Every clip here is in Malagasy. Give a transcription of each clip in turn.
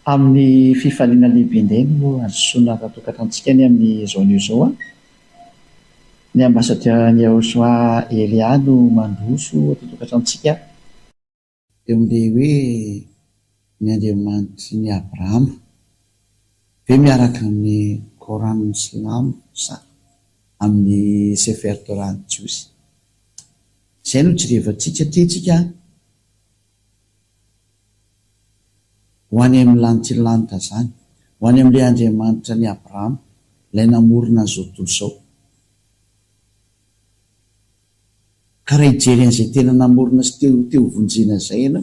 Amin'ny fifaliana lehibe indray no handrosoana ara-tokantranontsika ny amin'izao anio izao. Ny ambasadaoran'i Yahoshua Elia no mandroso ato an-tokantranontsika. Eo amin'ilay hoe ny Andriamanitry ny Abrahama ve miaraka amin'ny Coran silamo sa amin'ny Sefer Torah ny Jiosy? Izay no jerevantsika satria tsika ho any amin'ny lanitry ny lanitra izany, ho any amin'ilay Andriamanitra an'i Abrahama, ilay namorona an'izao tontolo izao. Ka raha hijery an'izay tena namorona sy te te ho vonjena izay ianao,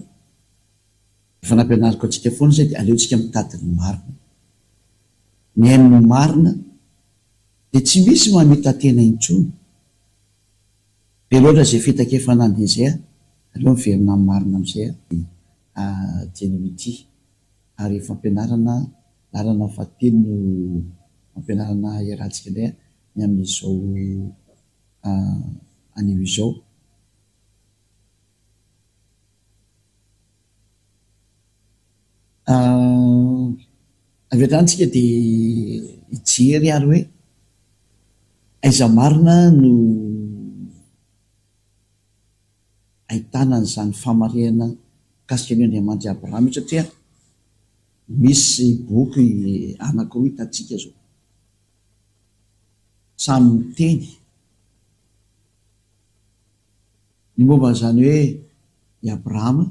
efa nampianariko antsika foana izay dia aleontsika mitady ny marina. Mihaino ny marina dia tsy misy mamita-tena intsony. Be loatra izay fitaka efa nandeha izay a, aleo miverina amin'ny marina amin'izay a, dieny ity. Ary fampianarana laharana fahatelo no fampianarana iarahantsika indray ny amin'izao anio izao. Avy hatrany tsika dia hijery ary hoe aiza marina no ahitana an'izany fahamarinana mikasika an'io Andriamanitr'i Abrahama io satria misy boky anankiroa hitantsika izao. Samy miteny ny momba an'izany hoe i Abrahama.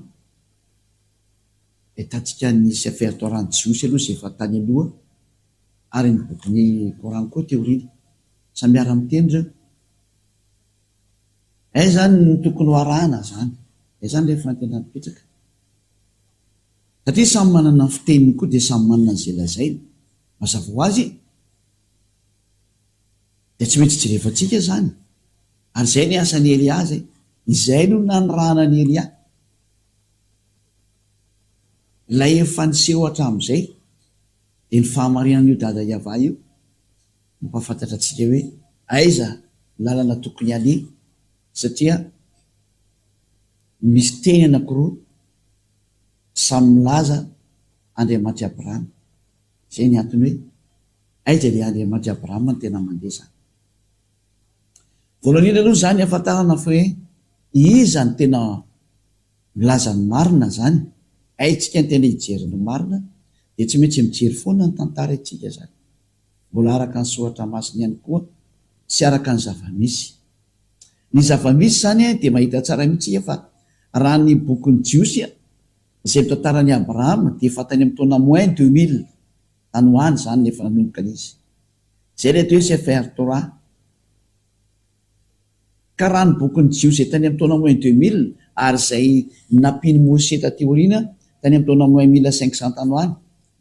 Ahitantsika ny Sefer Torah ny Jiosy aloha izay efa tany aloha ary ny bokin'ny Coran koa teo aoriana. Samy miara-miteny ireo. Aiza izany no tokony ho arahana izany? Aiza izany ilay fanontaniana mipetraka? Satria samy manana ny fiteniny koa dia samy manana an'izay lazainy. Mazava ho azy e! Dia tsy maintsy jerevantsika izany. Ary izay ny asan'i Elia izay. Izay no nanirahana an'i Elia. Ilay efa niseho hatramin'izay dia ny fahamarinan'io Dada Yavah io mampahafantatra antsika hoe aiza ny lalana tokony haleha satria misy teny anankiroa samy milaza Andriamanitr'i Abrahama. Izay ny antony hoe aiza ilay Andriamanitr'i Abrahama no tena mandeha izany. Voalohany indrindra aloha izany ahafantarana fa hoe iza no tena Milaza ny marina zany, haintsika ny tena hijery ny marina dia tsy maintsy mijery foana ny tantara itsika zany. Mbola araka ny soratra masina ihany koa sy araka ny zava-misy. Ny zava-misy zany dia mahita tsara mihitsy tsika fa raha ny bokin'ny Jiosy izay mitantara an'i Abrahama dia efa tany amin'ny taona moins 2000 tany ho any zany no efa nanomboka izy. Izay ilay atao hoe Sefer Torah. Ka raha ny bokin'ny Jiosy izay tany amin'ny taona moins 2000 ary izay nampian'i Moshe taty aoriana tany amin'ny taona moins 1500 tany ho any,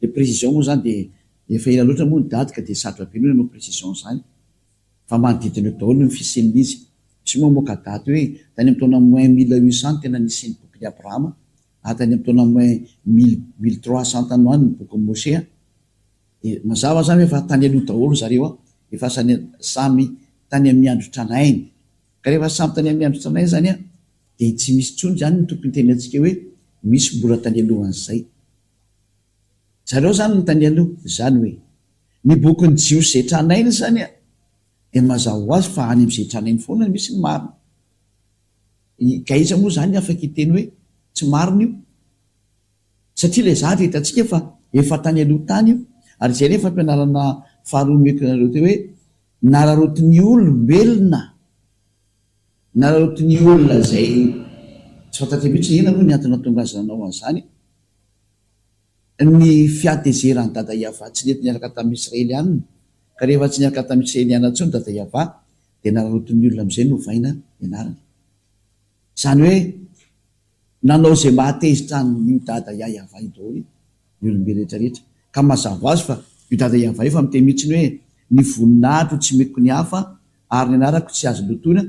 le précision moa izany dia efa ela loatra moa ny daty ka dia sarotra be ny hoe hanao précision an'izany fa manodidina eo daholo ny fisian'izy. Misy moa mamoaka daty hoe tany amin'ny taona moins 1800 no tena nisian'ny bokin'i Abrahama ary tany amin'ny taona moins mille 1300 tany ho any ny bokin'i Moshe. Dia mazava zany hoe efa tany aloha daholo zareo an, efa samy tany amin'ny andro tranainy. Ka rehefa samy tany amin'ny andro tranainy zany an, dia tsy misy intsony zany ny tokony hitenenantsika hoe misy mbola tany alohan'izay. Zareo zany no tany aloha, izany hoe ny bokin'ny Jiosy izay tranainy zany an, dia mazava ho azy fa any amin'izay tranainy foana no misy ny marina. Ka iza moa zany afaka hiteny hoe tsy marina io? Satria ilay zavatra hitantsika fa efa tany aloha tany io, ary izay ilay fampianarana faharoa nomeko anareo teo hoe nararaotin'ny olombelona, nararaotin'ny olona izay tsy fantatra mihitsy inona moa ny antony nahatonga azy nanao an'izany, ny fihatezeran'i Dada Yavah tsy nety niaraka tamin'ny Israeliana, ka rehefa tsy niaraka tamin'ny Israeliana intsony Dada Yavah dia nararaotin'ny olona amin'izay novaina ny anarany. Izany hoe Nanao izay mahatezitra an'io dada Yayavah io daholo ny olombelona rehetra rehetra. Ka mazava ho azy fa io dada Yavah io efa miteny mihitsy ny hoe ny voninahitro tsy omeko ny hafa ary ny anarako tsy azo lotoina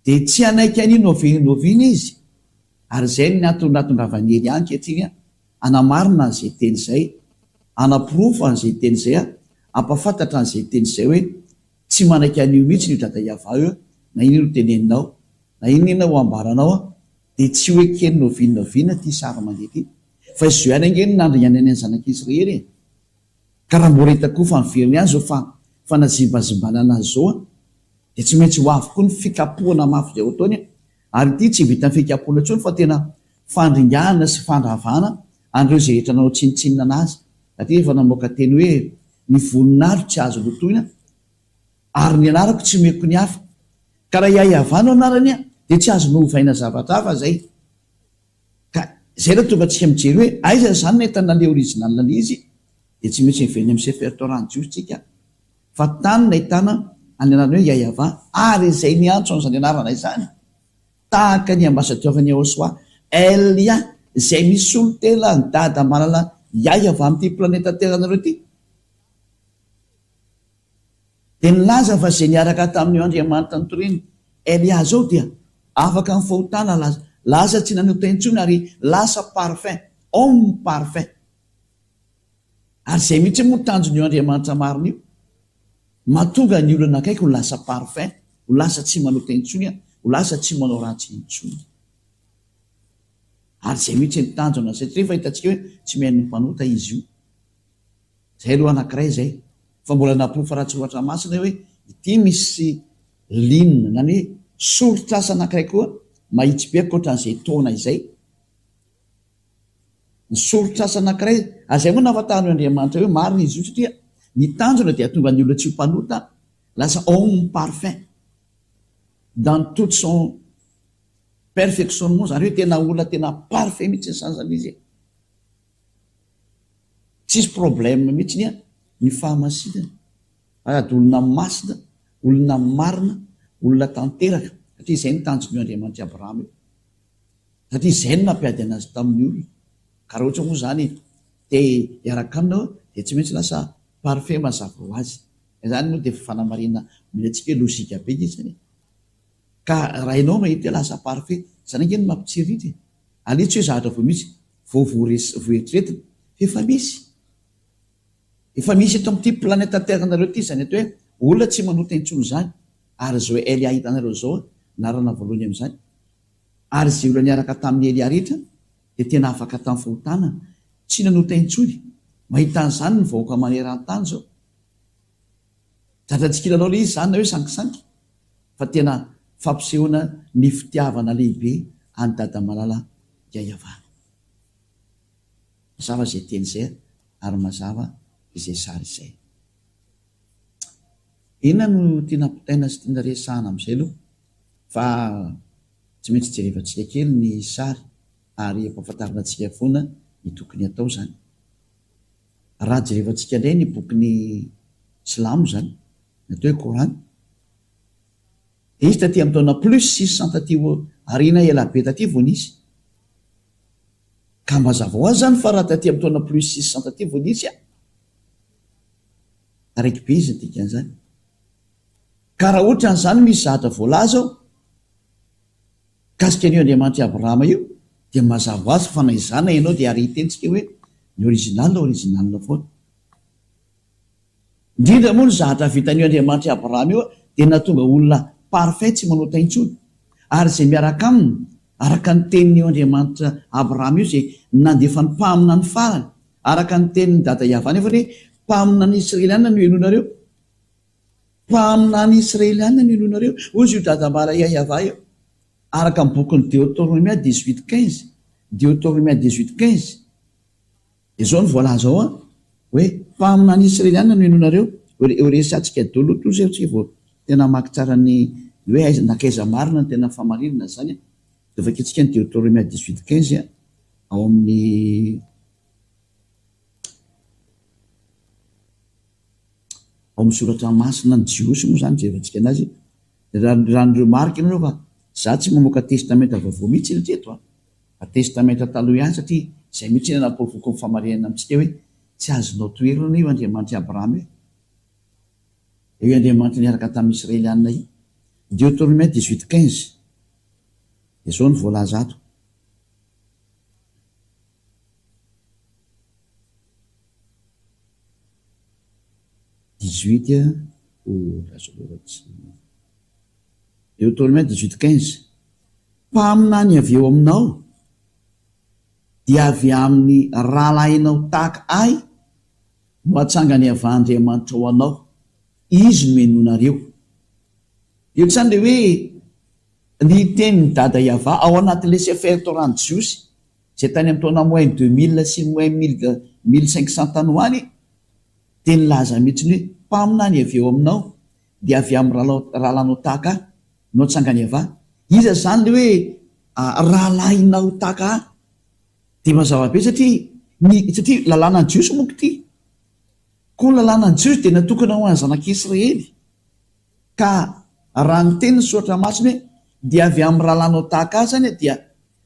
dia tsy hanaiky an'io n'oviana izy. Ary izay no antony nahatongavan'i Elia ankehitriny hanamarina an'izay teny izay, hanaporofo an'izay teny izay, hampahafantatra an'izay teny izay hoe tsy manaiky an'io mihitsy io dada Yavah io na inona no teneninao na inona inona ho ambaranao dia tsy ho ekeny n'oviana n'oviana ity sary mandeha ity. Fa izy ihany ange no nandringanany ny zanak'Israely e! Ka raha mbola hita koa fa miverina ihany izao fa fanazimbazimbana anazy izao an, dia tsy maintsy ho avy koa ny fikapohana mafy izay ho ataony an, ary ity tsy vitan'ny fikapohana intsony fa tena fandringanana sy fandravana an'ireo izay rehetra nanao tsinontsinona anazy, satria efa namoaka teny hoe ny voninahitro tsy azo lotoina ary ny anarako tsy omeko ny hafa. Ka raha i Ahiavah no anarany an, dia tsy azo nohovaina zavatra hafa izay. Ka izay raha tonga tsika mijery hoe aiza izany no ahitana le original le izy dia tsy maintsy miverina amin'ny Sefer Torah ny Jiosy tsika fa tany nahitana an'ny anarana hoe Yayavah ary izay niantso an'izany anarana izany tahaka ny ambassadeur ny Yahoshuah Elia izay misolo tena an'i Dada malala Yayavah amin'ity planeta Terre nareo ity. Dia nilaza fa izay niaraka tamin'io Andriamanitra notorian'i Elia izao dia afaka amin'ny fahotana, lasa tsy nanota intsony ary lasa parfait, homme parfait. Ary izay mihitsy moa tanjon'io Andriamanitra marina io, mahatonga ny olona akaiky ho lasa parfait, ho lasa tsy manota intsony, ho lasa tsy manao ratsy intsony. Ary izay mihitsy ny tanjona, satria efa hitantsika hoe tsy mihaino ny mpanota izy io. Zay aloha anakiray zay. Fa mbola naporofo ara-tsoratra masina hoe ity misy ligne na ny hoe soritr'asa anakiray koa mahitsy be ankoatran'izay taona izay. Ny soritr'asa anakiray, ary zay moa nahafantaran'io Andriamanitra io hoe marina izy io satria ny tanjona dia hahatonga ny olona tsy ho mpanota, lasa homme parfait dans toute son perfectionnement, zany hoe tena olona tena parfait mihitsy zany zany izy e. Tsisy problème mihitsiny an ny fahamasinana sady olona masina, olona marina, olona tanteraka satria izay no tanjon'io Andriamanitr'i Abrahama io. Satria izay no nampiady anazy tamin'ny olona. Ka raha ohatra moa izany te hiaraka aminy aho dia tsy maintsy lasa parfait mazava ho azy. Izany moa dia efa fanamarihana omena antsika hoe logique be nge izany e. Ka raha ianao mahita hoe lasa parfait, izany ange no mampitsiriritra e. Aleo tsy hoe zavatra vao misy, vao voaeritreretina, fa efa misy. Efa misy eto amin'ity planète terre nareo ity izany atao hoe olona tsy manota intsony izany, ary izao Elia hitanareo izao anarana voalohany amin'izany. Ary izay olona niaraka tamin'i Elia rehetra dia tena afaka tamin'ny fahotana, tsy nanota intsony. Mahita an'izany ny vahoaka maneran-tany izao. Zatra tsy kilalao ilay izy izany na hoe sangisangy fa tena fampisehoana ny fitiavana lehibe an'i Dada Malala Yayavah. Mazava izay teny izay ary mazava izay sary izay. Inona no tiana ampitaina sy tiana resahana amin'izay aloha fa tsy maintsy jerevantsika kely ny sary ary ampahafantarina antsika foana ny tokony hatao izany. Raha jerevantsika indray ny bokin'ny silamo izany, ny atao hoe Kor'any, dia izy taty amin'ny taona plus 600 taty aoriana ela be taty vao nisy. Ka mazava ho azy izany fa raha taty amin'ny taona plus 600 taty vao nisy an, taraiky be izy ny dikan'izany. Ka raha ohatra an'izany misy zavatra voalaza ao, Mikasika an'io Andriamanitr'i Abrahama io dia mazava ho azy fa na izany na ianao dia ary hitentsika hoe ny original original foana. Indrindra moa ny zahatra vitan'io Andriamanitr'i Abrahama io dia nahatonga olona parfait tsy manota intsony. Ary izay miaraka aminy araka ny tenin'io Andriamanitra Abrahama io izay nandefa ny mpaminany farany araka ny tenin'i Dada Yavah nefa hoe mpaminany Israeliana no henoinareo. Mpaminany israeliana no inoanareo? Hoy izy io Dadambara Yayavah io, araka ny bokin'ny Deoteronomia dix-huit quinze, Deoteronomia dix-huit quinze. Dia izao no voalaza ao an, hoe mpaminany israeliana no inoanareo. Ho resahantsika daholo aloha izay tsika vao tena hamaky tsara ny hoe aiza nankaiza marina ny tena fahamarinana izany an. Dia vakintsika ny Deoteronomia dix-huit quinze ao amin'ny. Ao amin'ny soratra masina ny Jiosy moa izany jerevantsika anazy, raha raha ny remarque ianareo fa za tsy mamoaka testamenta vaovao mihitsy ry teto a, fa testamenta taloha ihany satria izay mihitsy no nanaporofoko ny famarinana amintsika hoe tsy azonao toherina io Andriamanitr'i Abrahama io, io Andriamanitra niaraka tamin'ny Israelianina io. Deuteronomie dix-huit quinze, izao no voalaza ato. Dix-huit oh lasa loatra tsy Deuteronome dix-huit quinze Mpaminany avy eo aminao. Dia avy amin'ny rahalahinao tahaka ahy no hatsangan'i Yavah Andriamanitra ho anao, Izy no henoinareo. Eo izany ilay hoe ny tenin'i Dada Yavah ao anatin'ilay Sefer Torah ny Jiosy, izay tany amin'ny taona moins 2000 sy moins 1500 tany ho any, dia nilaza mihitsy ny hoe mpaminany avy eo aminao dia avy amin'ny rahalahinao tahaka ahy no hatsangan'i Yavah. Iza izany ilay hoe rahalahinao tahaka ahy? Dia mazava be satria ny satria lalànan'ny Jiosy monko ity. Koa ny lalànan'ny Jiosy dia natokana ho an'ny zanak'Israely. Ka raha niteny ny Soratra Masina hoe dia avy amin'ny rahalahinao tahaka ahy izany dia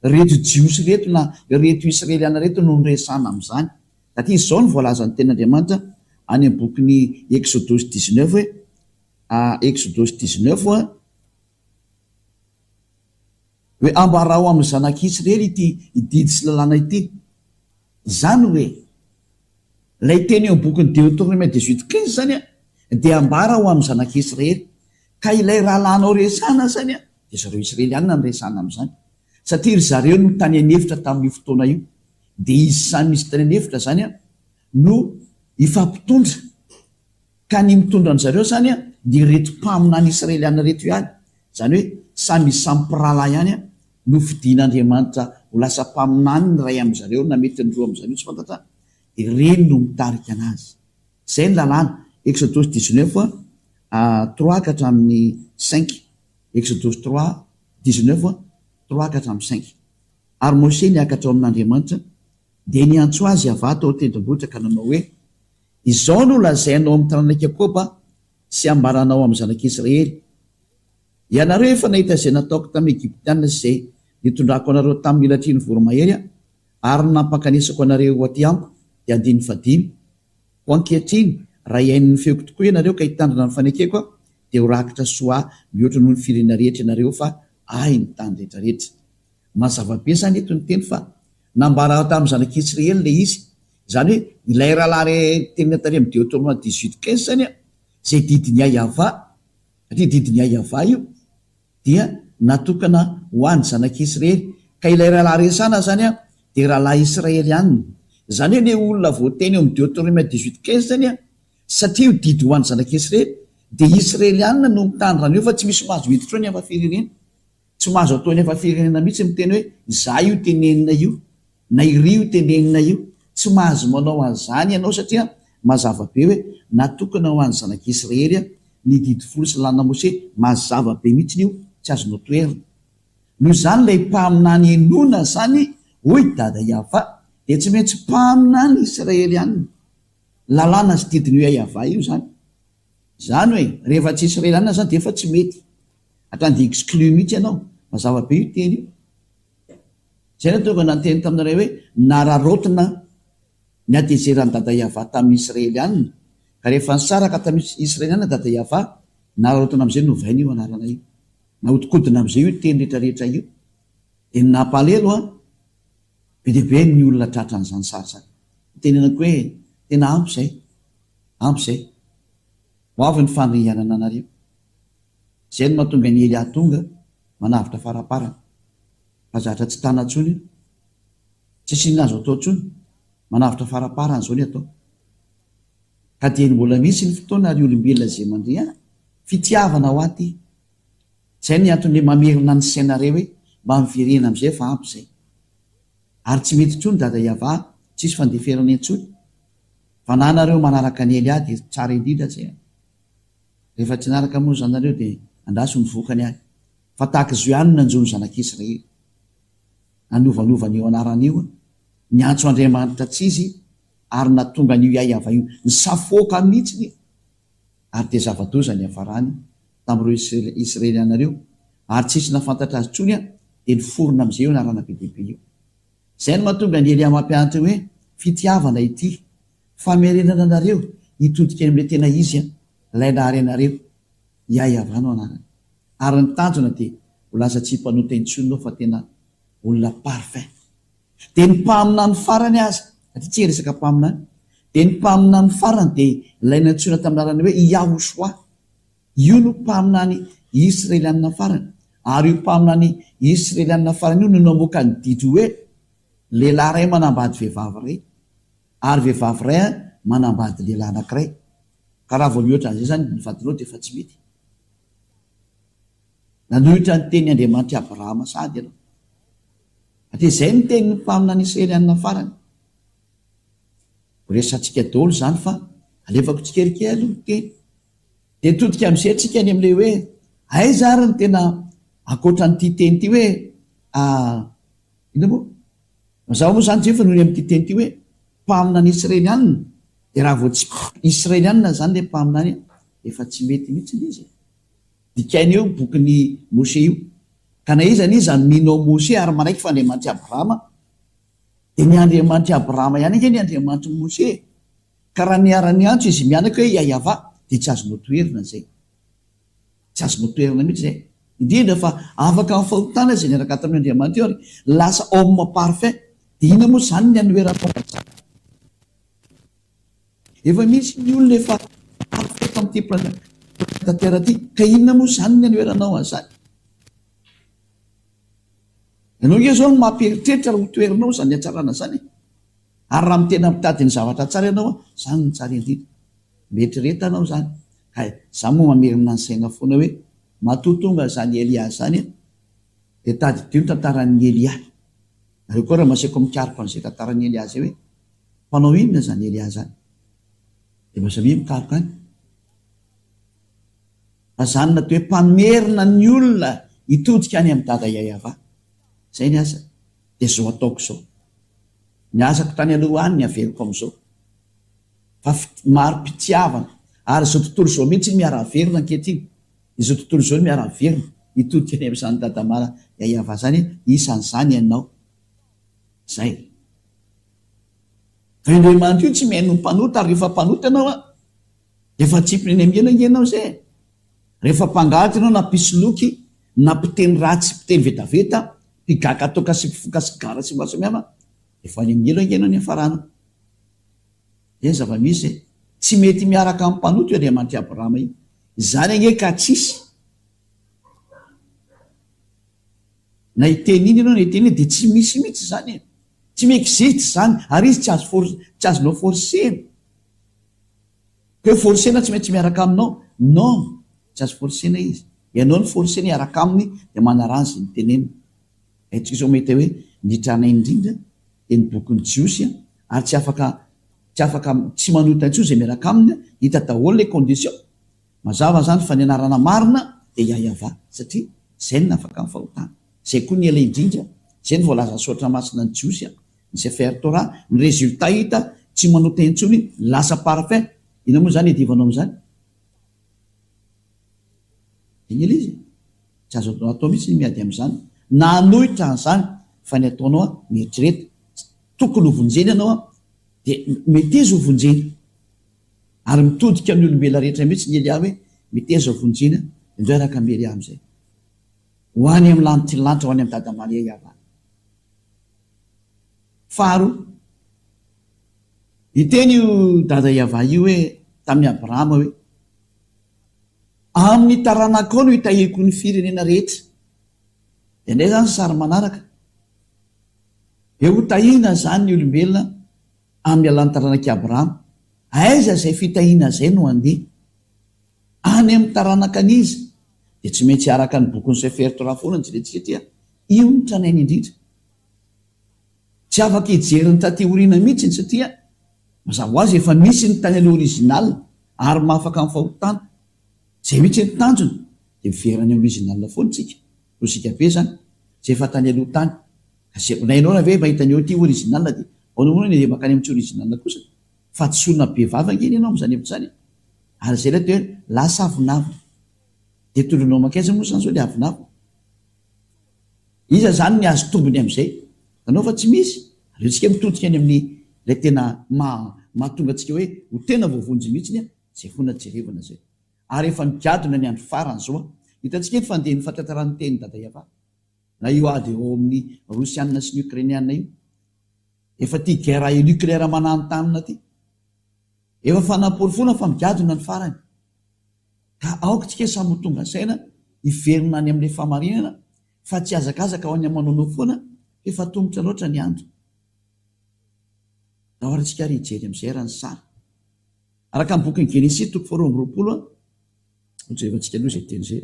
ireto Jiosy ireto na ireto Israeliana ireto no noresahana amin'izany. Satria izao no voalazan'ny Tenin'Andriamanitra any amin'ny bokin'ny Eksodosy dix-neuf hoe, Eksodosy dix-neuf, Hoe ambarao amin'ny zanak'Israely ity didy sy lalàna ity. Izany hoe, ilay teny eo amin'ny bokin'ny Deoteronome dix-huit quinze izany dia ambara ho amin'ny zanak'Israely. Ka ilay rahalahinao resahana izany dia zareo Israelianina no resahana amin'izany. Satria ry zareo no tany an'efitra tamin'io fotoana io. Dia izy samy izy tany an'efitra izany no hifampitondra. Ka ny mitondra an-dry zareo izany dia ireto mpaminany israeliana ireto ihany, izany hoe samy izy samy mpirahalahy ihany no fidian'Andriamanitra ho lasa mpaminany ny iray amin-dry zareo na mety ny roa amin-dry zareo tsy fantatra, dia ireny no mitarika anazy. Izay ny lalàna, Eksodosy dix-neuf trois ka hatramin'ny cinq, Eksodosy trois dix-neuf trois ka hatramin'ny cinq. Ary Moshe niakatra ao amin'Andriamanitra, dia niantso azy Yavah tao an-tendrombohitra ka nanao hoe, Izao no lazainao amin'ny taranak'i Jakoba sy ambaranao amin'ny zanak'Israely, Ianareo efa nahita izay nataoko tamin'ny Egyptiana sy izay nitondrako anareo tamin'ny elatry ny voromahery aho, ary ny nampankanesako anareo ho aty amiko, dia andininy fahadimy. Koa ankehitriny, raha hihaino ny feoko tokoa ianareo ka hitandrina ny fanekeko aho, dia ho rakitra soa mihoatra noho ny firenena rehetra ianareo, fa Ahy ny tany rehetra rehetra. Mazava be izany eto ny teny fa nambara tamin'ny zanak'Israely ilay izy, Izany hoe ilay rahalahy re tenenina tary amin'ny Deoteronoma dix-huit quinze izany an, izay didin'i Aiavà, satria didin'i Aiavà io, dia natokana ho an'ny zanak'Israely. Ka ilay rahalahy resahana izany an, dia rahalahy israelianina. Izany hoe ilay olona voateny eo amin'ny Deoteronoma dix-huit quinze izany an, satria io didy ho an'ny zanak'Israely, dia israelianina no mitandrina an'io fa tsy misy mahazo miditra eo ny hafa firenena. Tsy mahazo atao ny hafa firenena mihitsy miteny hoe izaho io tenenina io. Na iry io tenenina io, tsy mahazo manao an'izany ianao satria mazava be hoe natokana ho an'ny zanak'Israely ny didy folo sy lalàna Mose, mazava be mihitsiny io, tsy azonao toherina. Noho izany ilay mpaminany henoina izany hoy Dada Yavah dia tsy maintsy mpaminany Israelianina. Lalàna sy didin'io Yavah io izany. Izany hoe rehefa tsy Israelianina izany dia efa tsy mety. Hatrany dia exclu mihitsy ianao. Mazava be io teny io. Izay no tonga nanteny taminareo hoe, Nararaotina ny hatezeran'i Dada Yavah tamin'ny Israelianina, ka rehefa nisaraka tamin'ny Israelianina Dada Yavah, nararaotina amin'izay novaina io anarana io. Nahodikodina amin'izay io teny rehetra rehetra io. Dia ny nampalelo an, be dia be ny olona tratran'izany sary izany. Nitenenako hoe, tena ampy izay, ampy izay. Ho avy ny fandringanana anareo. Izay no mahatonga an'i Elia tonga manavotra faraparany. Fa zatra tsy tana intsony io. Tsisy inona azo atao intsony. Manavotra faraparany izao ny atao. Ka dieny mbola misy ny fotoana ry olombelona izay mandre an! Fitiavana ho ahy ity. Izay ny antony le mamerina ny sainareo hoe mba miverena amizay fa ampy izay. Ary tsy mety intsony dada Yavah tsisy fandeferana intsony. Fa na nareo manaraka an'i Elia dia tsara indrindra zay an! Rehefa tsy nanaraka moa izany nareo dia andraso ny vokany ary. Fa tahaka izao ihany no nanjo ny zanak'Israely. Nanovanova an'io anarana io, niantso Andriamanitra tsy izy ary nahatonga an'io Yaiava io nisafoaka mihitsy ary dia zava-doza niafarany tamin'ireo Israeliana ireo ary tsisy nahafantatra azy intsony dia niforona amin'izay io anarana be dia be io. Izay no mahatonga an'i Elia mampianatra hoe fitiavana ity famerenana anareo hitodika any amin'ilay tena izy, ilay nahary anareo. Yaiava no anarany. Ary ny tanjona dia ho lasa tsy mpanota intsony ianao fa tena olona parfait. Dia ny mpaminany farany aza, satria tsy resaka mpaminany, dia ny mpaminany farany dia ilay nantsoina tamin'ny anarana hoe Yahushua. Io no mpaminany Israelianina farany. Ary io mpaminany Israelianina farany io no namoaka ny didy hoe. Lehilahy iray manambady vehivavy iray, ary vehivavy iray manambady lehilahy anankiray. Ka raha vao mihoatra an'izay izany ny vadinao dia efa tsy mety. Nanohitra ny tenin'i Andriamanitr'i Abrahama sahady ianao. Dia izay no tenin'ny mpaminany Israelianina farany. Ho resahantsika daholo izany fa alefako tsikelikely aloha ny teny. Dia hitodika amin'izay tsika any amin'ilay hoe aiza ary ny tena ankoatra an'ity teny ity hoe inona moa? Mazava moa izany Jefa noho ny amin'ity teny ity hoe mpaminany Israelianina dia raha vao tsy Israelianina izany ilay mpaminany efa tsy mety mihitsy ilay izy e. Dikaina io bokin'i Moshe io. Ka na iza n'iza mino ao Moshe ary manaiky fa Andriamanitr'i Abrahama dia ny Andriamanitr'i Abrahama ihany ange ny Andriamanitr'i Moshe e. Ka raha niara-niantso izy mianaka hoe Yayavah dia tsy azonao toherina izay. Tsy azonao toherina mihitsy izay. Indrindra fa afaka amin'ny fahotana izay niaraka tamin'i Andriamanitra io ary lasa homme parfait. Dia inona moa izany ny hanoheranao an'izany? Efa misy ny olona efa parfait tamin'ity planète terre ity. Ka inona moa izany ny hanoheranao an'izany? Ianao ange izao no mampieritreritra raha ho toherinao izany hatsarana izany e. Ary raha tena mitady ny zavatra tsara ianao an, izany no tsara indrindra. Mieritrereta anao izany. Hay, izaho moa mamerina ny saina foana hoe, matoa tonga izany Elia izany an, dia tadidio ny tantaran'i Elia. Nareo koa raha maseko mikaroka an'izay tantaran'i Elia izay hoe, mpanao inona izany Elia izany? Dia mba samia mikaroka any. Fa izany natao hoe mpamerina ny olona hitodika any amin'i Dada Yayava. Izay ny asany. Dia izao ataoko izao. Ny asako tany aloha any ny averiko amin'izao. Fa mari-pitiavana. Ary izao tontolo izao mihitsy no miara-velona ankehitriny. Izao tontolo izao no miara-velona. Hitodika any amin'izany Dada Mara Yayava izany, isan'izany ianao. Izay. Fa io Andriamanitra io tsy mihaino ny mpanota ary rehefa mpanota ianao an, dia efa atsipiny eny amin'ny helo ange ianao izay e. Rehefa mpangalatra ianao na mpisoloky na mpiteny ratsy, mpiteny vetaveta, mpigaka toaka sy mpifoka sigara sy maro samihafa, efa any amin'ny helo ange ianao niafarana. Izay ny zava-misy e. Tsy mety miaraka amin'ny mpanota io Andriamanitr'i Abrahama io. Izany ange ka tsisy. Na hiteny iny ianao na hiteny iny dia tsy misy mihitsy izany e. Tsy mi-existe izany ary izy tsy azo for tsy azonao forcer-na. Ka hoe forcer-na tsy maintsy miaraka aminao, non, tsy azo forcer-na izy. Ianao no forcer-na hiaraka aminy dia manaraha izay noteneniny. Haintsika izao mahita hoe ny tranainy indrindra dia ny bokin'ny Jiosy ary tsy afaka tsy afaka tsy manota intsony izay miaraka aminy, hita daholo ilay condition. Mazava izany fa ny anarana marina dia YahyaVah satria izay no nafaka ny fahotana. Izay koa ny ela indrindra, izay no voalazan'ny soratra masina ny Jiosy, ny Sefer Torah, ny résultat hita, tsy manota intsony, lasa parfait. Inona moa izany iadivanao amin'izany? Iny ilay izy e. Tsy azo atao mihitsy ny miady amin'izany na hanohitra an'izany fa ny ataonao an, mieritrereta, tokony ho vonjena ianao an, dia meteza ho vonjena. Ary mitodika amin'ny olombelona rehetra mihitsy ny Elia hoe, Meteza vonjena, indray araka amin'i Elia amin'izay. Ho any amin'ny lanitry ny lanitra, ho any amin'i Dada Maria hihavana. Faharoa, niteny io Dada Yavah io hoe tamin'i Abrahama hoe, Amin'ny taranakao no hitahiako ny firenena rehetra. Dia indray izany sary manaraka. Dia hotahiana izany ny olombelona amin'ny alalan'ny taranak'i Abrahama. Aiza izay fitahiana izay no handeha? Any amin'ny taranaka an'iza? Dia tsy maintsy araka ny bokin'ny Sefer Torah foana no jerentsika aty a! Io no tranainy indrindra. Tsy afaka hijery ny taty aoriana mihitsy satria mazava ho azy efa misy ny tany aloha original ary mahafaka amin'ny fahotana. Izay mihitsy ny tanjona dia miverina any amin'ny original foana isika. Lojika be izany. Izay efa tany aloha tany. Ka na ianao na ve mahita ny eo ity original dia ahoana moa ny mankany amin'ny tsy original kosa? Fahadisoana be vava ange ny anao amin'izany hevitra izany e! Ary izay ilay atao hoe lasa avonavona. Dia tondroinao mankaiza moa izany izao ilay avonavona? Iza izany ny azo tombony amin'izay? Hitanao fa tsy misy? Aleo tsika mitodika any amin'ny ilay tena maha mahatonga antsika hoe ho tena voavonjy mihitsiny an, izay foana jerevana izay. Ary efa migadona ny andro farany izao an! Hitantsika eny fandehan'ny fahatantaran'ny tenin'i Dada Yava. Na io ady eo amin'ny Rosiana sy ny Ukrainiana io. Efa ity guerre nucléaire mananontanona ity. Efa fanaporofoana fa migadona ny farany. Ka aoka tsika samy ho tonga saina hiverina any amin'ilay fahamarinana fa tsy hihazakazaka ho any amin'ny manaonao foana f'efa atomotra loatra ny andro. Ndao ary isika ary hijery amin'izay raha ny sary. Araka ny bokin'ny Genesisy toko faharoa amby 20, hojerevantsika aloha izay teny izay.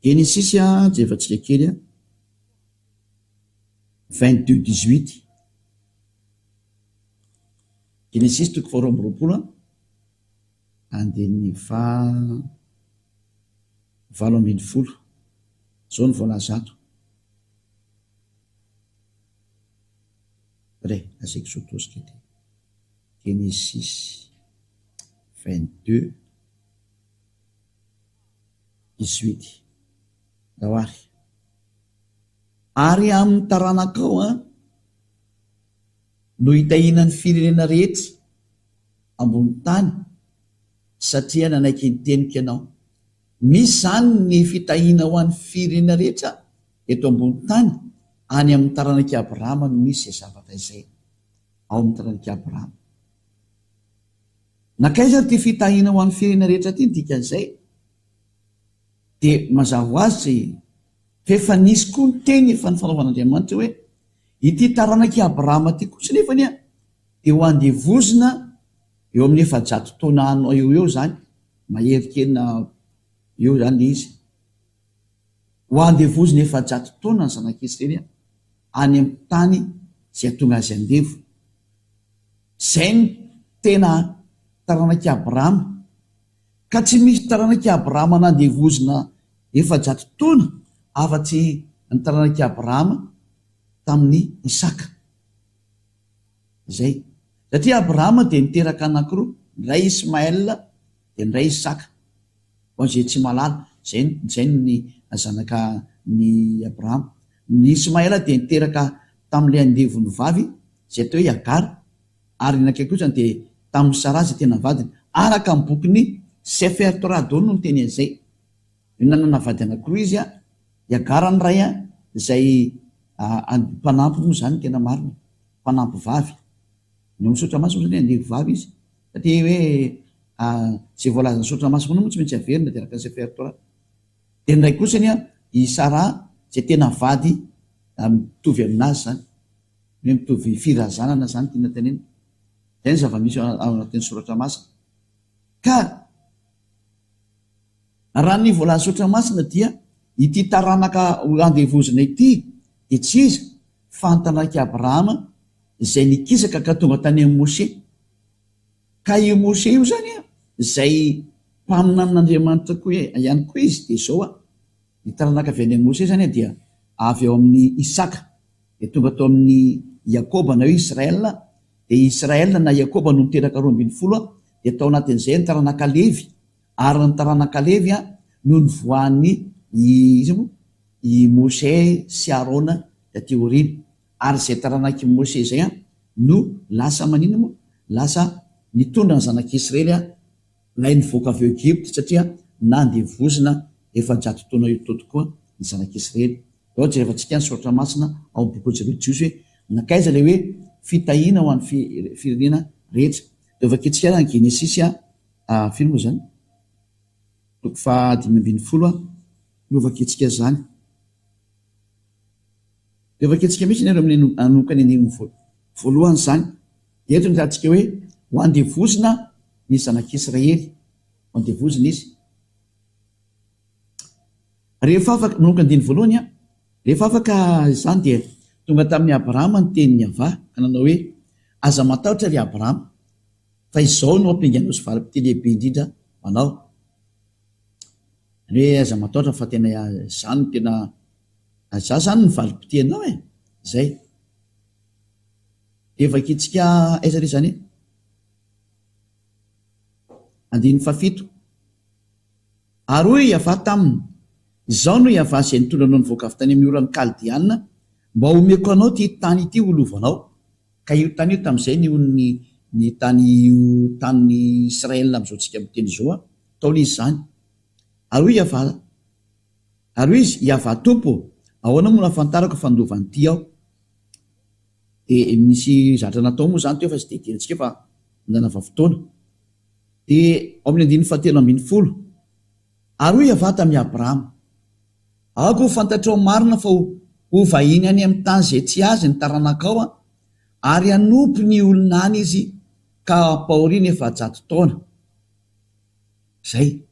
Genesisy jerevantsika kely 22 18. Genesisy toko faharoa amby 20 andininy faha 18. Izao no voalaza ato. Re, asaiko sotosika ity. Genesisy 22 18. Ndao ary. Ary amin'ny taranakao an, no hitahiana ny firenena rehetra ambony tany, satria nanaiky ny teniko ianao. Misy izany ny fitahiana ho an'ny firenena rehetra eto ambony tany, any amin'ny taranak'i Abrahama no misy izay zavatra izay, ao amin'ny taranak'i Abrahama. Nankaiza ary ity fitahiana ho an'ny firenena rehetra ity ny dikan'izay? Dia mazava ho azy fa efa nisy koa ny teny efa nifanaovan'Andriamanitra hoe ity taranak'i Abrahama ity kosa nefa anie dia ho andevozina eo amin'ny 400 taona any eo ho eo izany, mahery kely na eo izany ilay izy. Ho andevozina 400 taona ny zanak'Israely any amin'ny tany izay hahatonga azy andevo. Izay no tena taranak'i Abrahama. Ka tsy misy taranak'i Abrahama nandevozina 400 taona afa-tsy ny taranak'i Abrahama tamin'i Isaka. Izay. Satria Abrahama dia niteraka anankiroa, ny iray Ismaël dia ny iray Isaka. Ho an'izay tsy mahalala, izay izay ny zanaka ny Abrahama. Ny Ismaël dia niteraka tamin'ilay andevony vavy izay atao hoe Hagara, ary ny anankiray kosa dia tamin'i Saraha izay tena vadiny. Araka ny bokin'ny Sefer Torah daholo no miteny an'izay. Nanana vady anankiroa izy, i Hagara ny iray izay mpanampy moa izany ny tena marina, mpanampy vavy. Ny ao amin'ny soratra masina moa izany hoe andevo vavy izy, satria hoe izay voalazan'ny soratra masina foana moa tsy maintsy averina dia araka ny Sefer Torah. Dia ny iray kosa anie i Saraha izay tena vady mitovy aminazy izany, ny hoe mitovy firazanana izany tiana tenenina. Izay ny zava-misy ao anatin'ny soratra masina. Ka raha ny voalazan'ny soratra masina dia ity taranaka ho andevozina ity dia tsy iza fa ny taranak'i Abrahama izay nikisaka ka tonga tany amin'i Moshe. Ka io Moshe io izany izay mpaminanin'Andriamanitra koa ihany koa izy dia izao a, ny taranaka avy any amin'i Moshe izany dia avy ao amin'i Isaka dia tonga tao amin'i Iakoba na hoe Israel, dia Israel na Iakoba no niteraka 12 dia tao anatin'izay ny taranaka Levy, ary ny taranaka Levy no nivoahan'ny iza moa? I Moshe sy Arona taty aoriana, ary izay taranak'i Moshe izay no lasa maninona moa? Lasa nitondra ny zanak'Israely Ilay nivoaka avy ao Egypta, satria nandevozina 400 taona eo teo tokoa ny zanak'Israely. Izao jerevantsika ny Soratra Masina ao amin'ny bokin'ny Jereo Jiosy hoe nankaiza ilay hoe fitahiana ho an'ny firenena rehetra. Dia vakintsika ary ny Genesisy firy moa izany? Toko faha 15 no vakintsika izany. Dia vakintsika mihitsy ny amin'ny hanomboka ny andininy voalohany izany. Dia eto no hitantsika hoe ho andevozina ny zanak'Israely. Ho andevozina izy. Rehefa afaka, manomboka andininy voalohany an, rehefa afaka izany dia tonga tamin'i Abrahama ny tenin'i Yavah ka nanao hoe, Aza matahotra ry Abrahama, fa izao no ampinganao sy valim-pitia lehibe indrindra ho anao. Izany hoe aza matahotra fa tena izaho no tena, izaho izany no valim-pitia anao e! Izay. Dia vakintsika aiza re izany e? Andininy fahafito. Ary hoy i Yavah taminy, Izaho no Yavah izay nitondra anao nivoaka avy tany amin'ny oran'ny Kaldeana, mba homeko anao ity tany ity ho lovanao. Ka io tany io tamin'izay ny ny ny tany io tanin'i Israel amin'izao tsika miteny izao an, taona izy izany. Ary hoy Yavah, ary hoy izy, Yavah Tompo ô, ahoana moa no ahafantarako fa handova an'ity aho? Dia nisy zavatra natao moa izany teo fa tsy dia idirantsika fa nanava fotoana. Dia ao amin'ny andininy fahatelo ambin'ny folo. Ary hoy Yavah tamin'i Abrama, Aoka ho fantatrao marina fa ho vahiny any amin'ny tany izay tsy azy ny taranakao ary hanompo ny olona any izy ka hampahoriany 400 taona. Izay.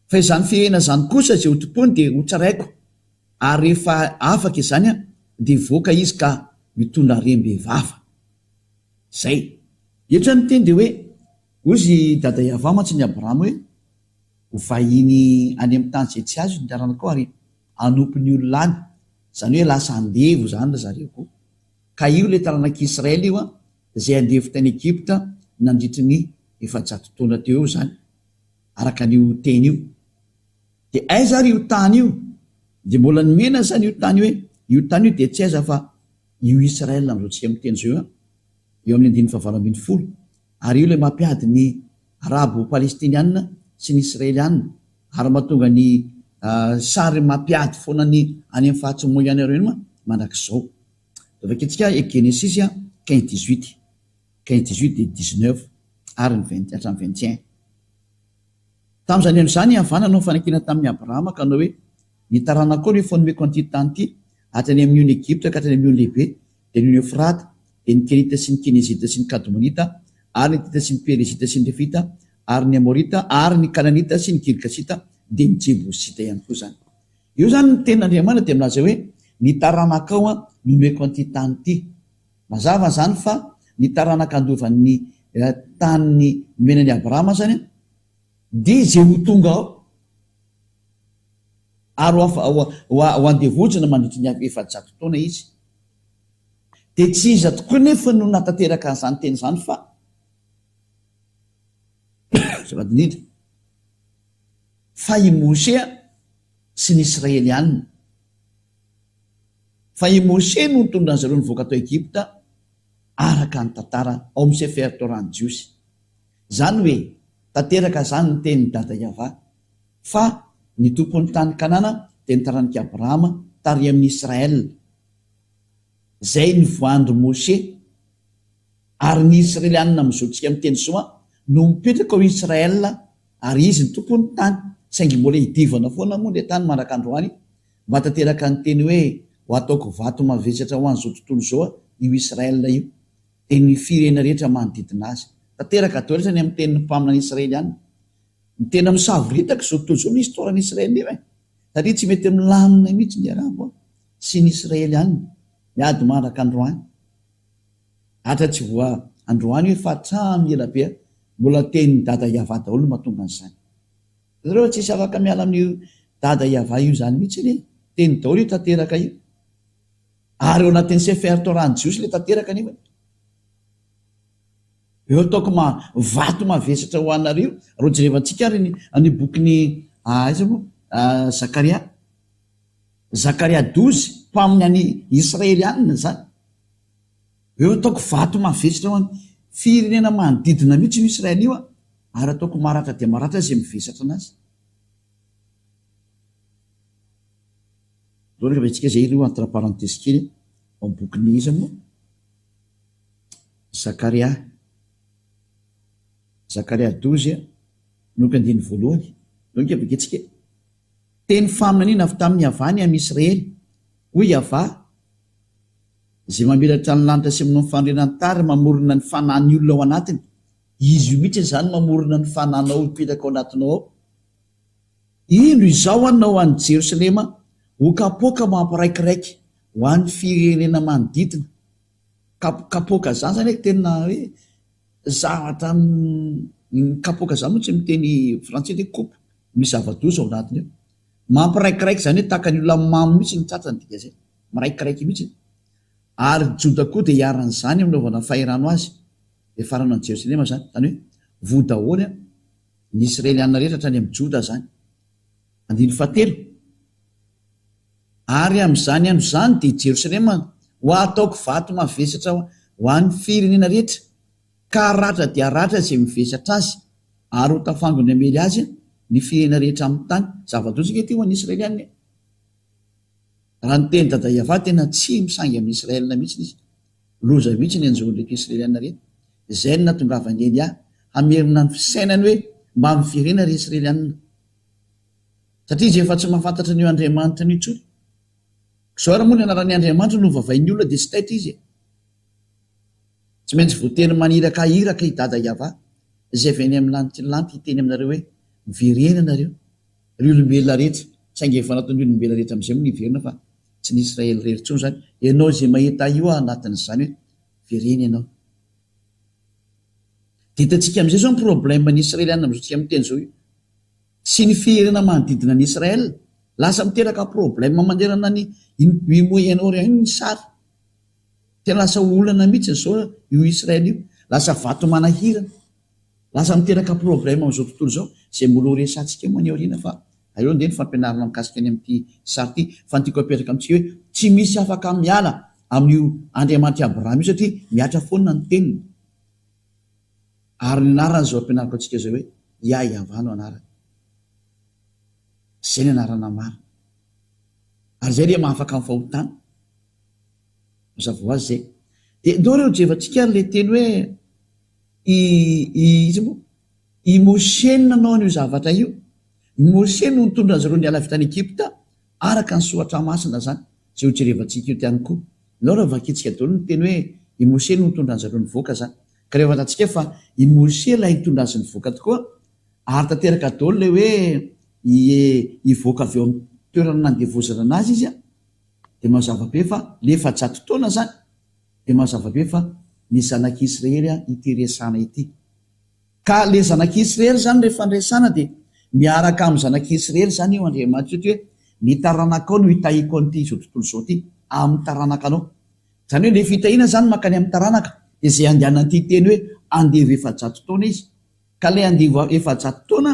Fa izany firenena izany kosa izay ho tompoiny dia hotsaraiko, ary rehefa afaka izany dia hivoaka izy ka mitondra harem-bevava. Izay. Eto izany ny teny dia hoe, hozy i Dada Yavah mantsy ny Abrahama hoe, Ho vahiny any amin'ny tany izay tsy azo ny taranakao ary hanompo ny olona any. Izany hoe lasa andevo izany ry zareo koa. Ka io ilay taranak'i Israely io an, izay andevo tany Egypta nandritry ny 400 taona teo eo izany, araka an'io teny io. Dia aiza ary io tany io? Dia mbola nomena izany io tany io hoe, io tany io dia tsy aiza fa io Israel amin'izao tsika miteny izao io an, eo amin'ny andininy fahavalo 18. Ary io ilay mampiady ny Arabo Palestiniana sy ny Israeliana ary mahatonga ny sary mampiady foana ny any amin'ny faritry Moyen Orient mandrakizao. Vakintsika Genesisy quinze dix-huit, quinze dix-huit dia dix-neuf ary ny vingt hatramin'ny vingt et un. Tamin'izany andro izany i Havà nanao fanekena tamin'i Abrahama ka nanao hoe, Ny taranakao no efa nomeko an'ity tany ity, hatrany amin'ny ony Egypta ka hatrany amin'ny ony lehibe, dia ny ony Eofrata, dia ny Kenita sy ny Kenezita sy ny Kadmonita, ary ny Hetita sy ny Perezita sy ny Refita, ary ny Amorita, ary ny Kananita sy ny Girgasita, dia ny Jebosita ihany koa izany. Eo izany ny tenin'Andriamanitra dia milaza hoe, Ny taranakao no nomeko an'ity tany ity. Mazava izany fa ny taranaka handova ny tany nomena an'i Abrahama izany dia izay ho tonga ao ary ho andevozina mandritry ny 400 taona izy. Dia tsy iza tokoa nefa no nahatanteraka an'izany teny izany fa azafady indrindra fa i Mosea sy ny Israelianina. Fa i Mosea no nitondra an'i zareo nivoaka tao Egypta araka ny tantara ao amin'ny Sefer Torah ny Jiosy. Izany hoe tanteraka izany ny tenin'i Dada Yavah fa ny tompon'ny tany Kanana dia ny taranak'i Abrahama tary amin'i Israel. Izay nivoahan-dry Moshe ary ny Israelianina amin'izao tsika miteny izao an, no mipetraka ao Israel ary izy no tompon'ny tany, saingy mbola idivana foana moa ilay tany mandrak'androany mba tanteraka ny teny hoe ho ataoko vato mavesatra ho an'izao tontolo izao io Israel io, dia ny firenena rehetra manodidina azy. Tanteraka daholo izany amin'ny tenin'ny mpaminany Israelianina. Ny tena misavoritaka izao tontolo izao ny histoire ny Israel io e! Satria tsy mety milamina mihitsy ny Arabo an! sy ny Israeliana miady mandraka androany. Atra tsy voa androany io fa hatramin'ny ela be mbola tenin'i Dada Yavah daholo no mahatonga an'izany. Nareo tsisy afaka miala amin'io Dada Yavah io izany mihitsy anie. Teny daholo io tanteraka io. Ary ao anatin'ny Sefer Torah ny Jiosy ilay tanteraka anefa. Eo ataoko ma vato mavesatra ho anareo. Raha jerevantsika ary ny ny bokin'i aiza moa Zakaria. Zakaria 12, mpaminany Israelianina izany. Eo ataoko vato mavesatra ho an'ny firenena manodidina mihitsy io Israely io ary ataoko maratra dia maratra izay mivesatra anazy. Ndao rehefa isika izay ireo entre parenthèse kely ao amin'ny bokin'ny iza moa? Zakaria. Zakaria 12, noka andininy voalohany. Ndao ange vakintsika e. Teny faminaniana avy tamin'i Yavah ny amin'i Israely, Hoy Yavah, Izay mamelatra ny lanitra sy manao ny fanorenan'ny ary mamorona ny fanahin'ny olona ao anatiny. Izy io mihitsy izany mamorona ny fanahinao hipetraka ao anatinao ao. Indro izao hanao an'i Jerosalema ho kapoaka mampiraikiraiky ho an'ny firenena manodidina. Kapoaka izany izany hoe tena hoe zavatra ny kapoaka izany moa tsy miteny frantsay hoe coupe. Misy zava-doza ao anatiny ao. Mampiraikiraiky izany hoe tahaka ny olona mamo mihitsy ny tratrany dika izay. Miraikiraiky mihitsy. Ary Joda koa dia iharan'izany amin'ny anaovana fahirano azy. Hiafarana an'i Jerosalema izany. Izany hoe voa daholo ny Israeliana rehetra hatrany amin'i Joda izany. Andininy fahatelo. Ary amin'izany andro izany dia Jerosalema ho ataoko vato mavesatra ho an'ny firenena rehetra, ka haratra dia haratra izay mivesatra azy. Ary ho tafangony hamely azy ny firenena rehetra amin'ny tany. Zava-doza ange ity ho an'ny Israeliana e! Raha ny teny Dada Yavah tena tsy misangy amin'i Israel mihitsy izy. Loza mihitsy ny hanjo an'ireto Israeliana ireto. Izay no nahatongavan'i Elia hamerina ny fisainany hoe mba miverena ry Israeliana. Satria izy efa tsy mahafantatra an'io Andriamanitra io intsony. Izao ary moa ny anaran'ny Andriamanitra no vavain'ny olona dia tsy taitra izy e. Tsy maintsy voatery maniraka iraka i Dada Yavah izay avy any amin'ny lanitry ny lanitra hiteny aminareo hoe miverena nareo ry olombelona rehetra saingy efa nataon'ny olombelona rehetra amin'izay moa ny hiverina fa tsy ny Israely irery intsony izany. Ianao izay mahita ahy io aho anatin'izany hoe verena ianao. Dia hitantsika amin'izay izao ny problème ny Israeliana amin'izao tsika miteny izao io. Sy ny firenena manodidina an'i Israël. Lasa miteraka problème manerana ny i Moyen Orient iny ny sary. Tena lasa olana mihitsy izao io Israël io. Lasa vato manahirana. Lasa miteraka problème amin'izao tontolo izao. Izay mbola ho resahantsika moa any aoriana fa aleo andeha ny fampianarana mikasika ny amin'ity sary ity. Fa ny tiako apetraka amintsika hoe tsy misy afaka miala amin'io Andriamanitr'i Abrahama io satria mihatra foana ny teniny. Ary ny anarany izao ampianariko antsika izao hoe Yah Yavah no anarany. Izay ny anarana marina. Ary izay ilay mahafaka amin'ny fahotana. Mazava ho azy izay. Dia ndao re hojevantsika ary ilay teny hoe i, i, iza moa? I Moshe no nanao an'io zavatra io. I Moshe no nitondra azy ireo niala avy tany Egypta, araka ny soratra masina izany, izay hojerevantsika eo ihany koa. Ndao raha vakintsika daholo ny teny hoe i Moshe no nitondra an'zareo nivoaka izany. Ka rehefa fantatsika fa i Moshe ilay nitondra azy nivoaka tokoa, ary tanteraka daholo ilay hoe hivoaka avy eo amin'ny toerana nandevozana anazy izy, dia mazava be fa ilay 400 taona izany, dia mazava be fa ny zanak'Israely ity resahana ity. Ka le zanak'Israely zany rehefa niresahana dia miaraka amin'ny zanak'Israely zany io Andriamanitra io ty hoe ny taranakao no hitahiako an'ity izao tontolo izao ity amin'ny taranakanao. Zany hoe le fitahiana zany mankany amin'ny taranaka dia zay andehanan'ity teny hoe andevo 400 taona izy. Ka le andevo 400 taona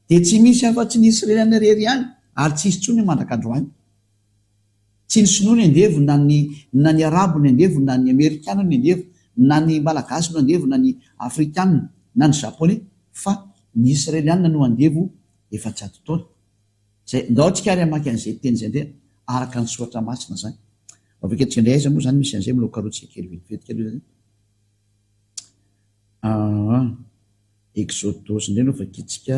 dia tsy misy afa-tsy ny Israeliana irery ihany ary tsy hisy intsony mandrak'androany. Tsy ny sinoa ny andevo na ny na ny arabo ny andevo na ny amerikana ny andevo na ny malagasy no andevo na ny afrikana na ny japonais fa ny israeliana no andevo 400 taona. Zay, ndao tsika ary hamaky an'izay teny izay ndray araka ny soratra masina zany. Avy aketrika ndray aiza moa zany misy an'izay mbola ho karotsika kely vetivety kely aloha zany. Aa, Exodosy ndray no vakintsika.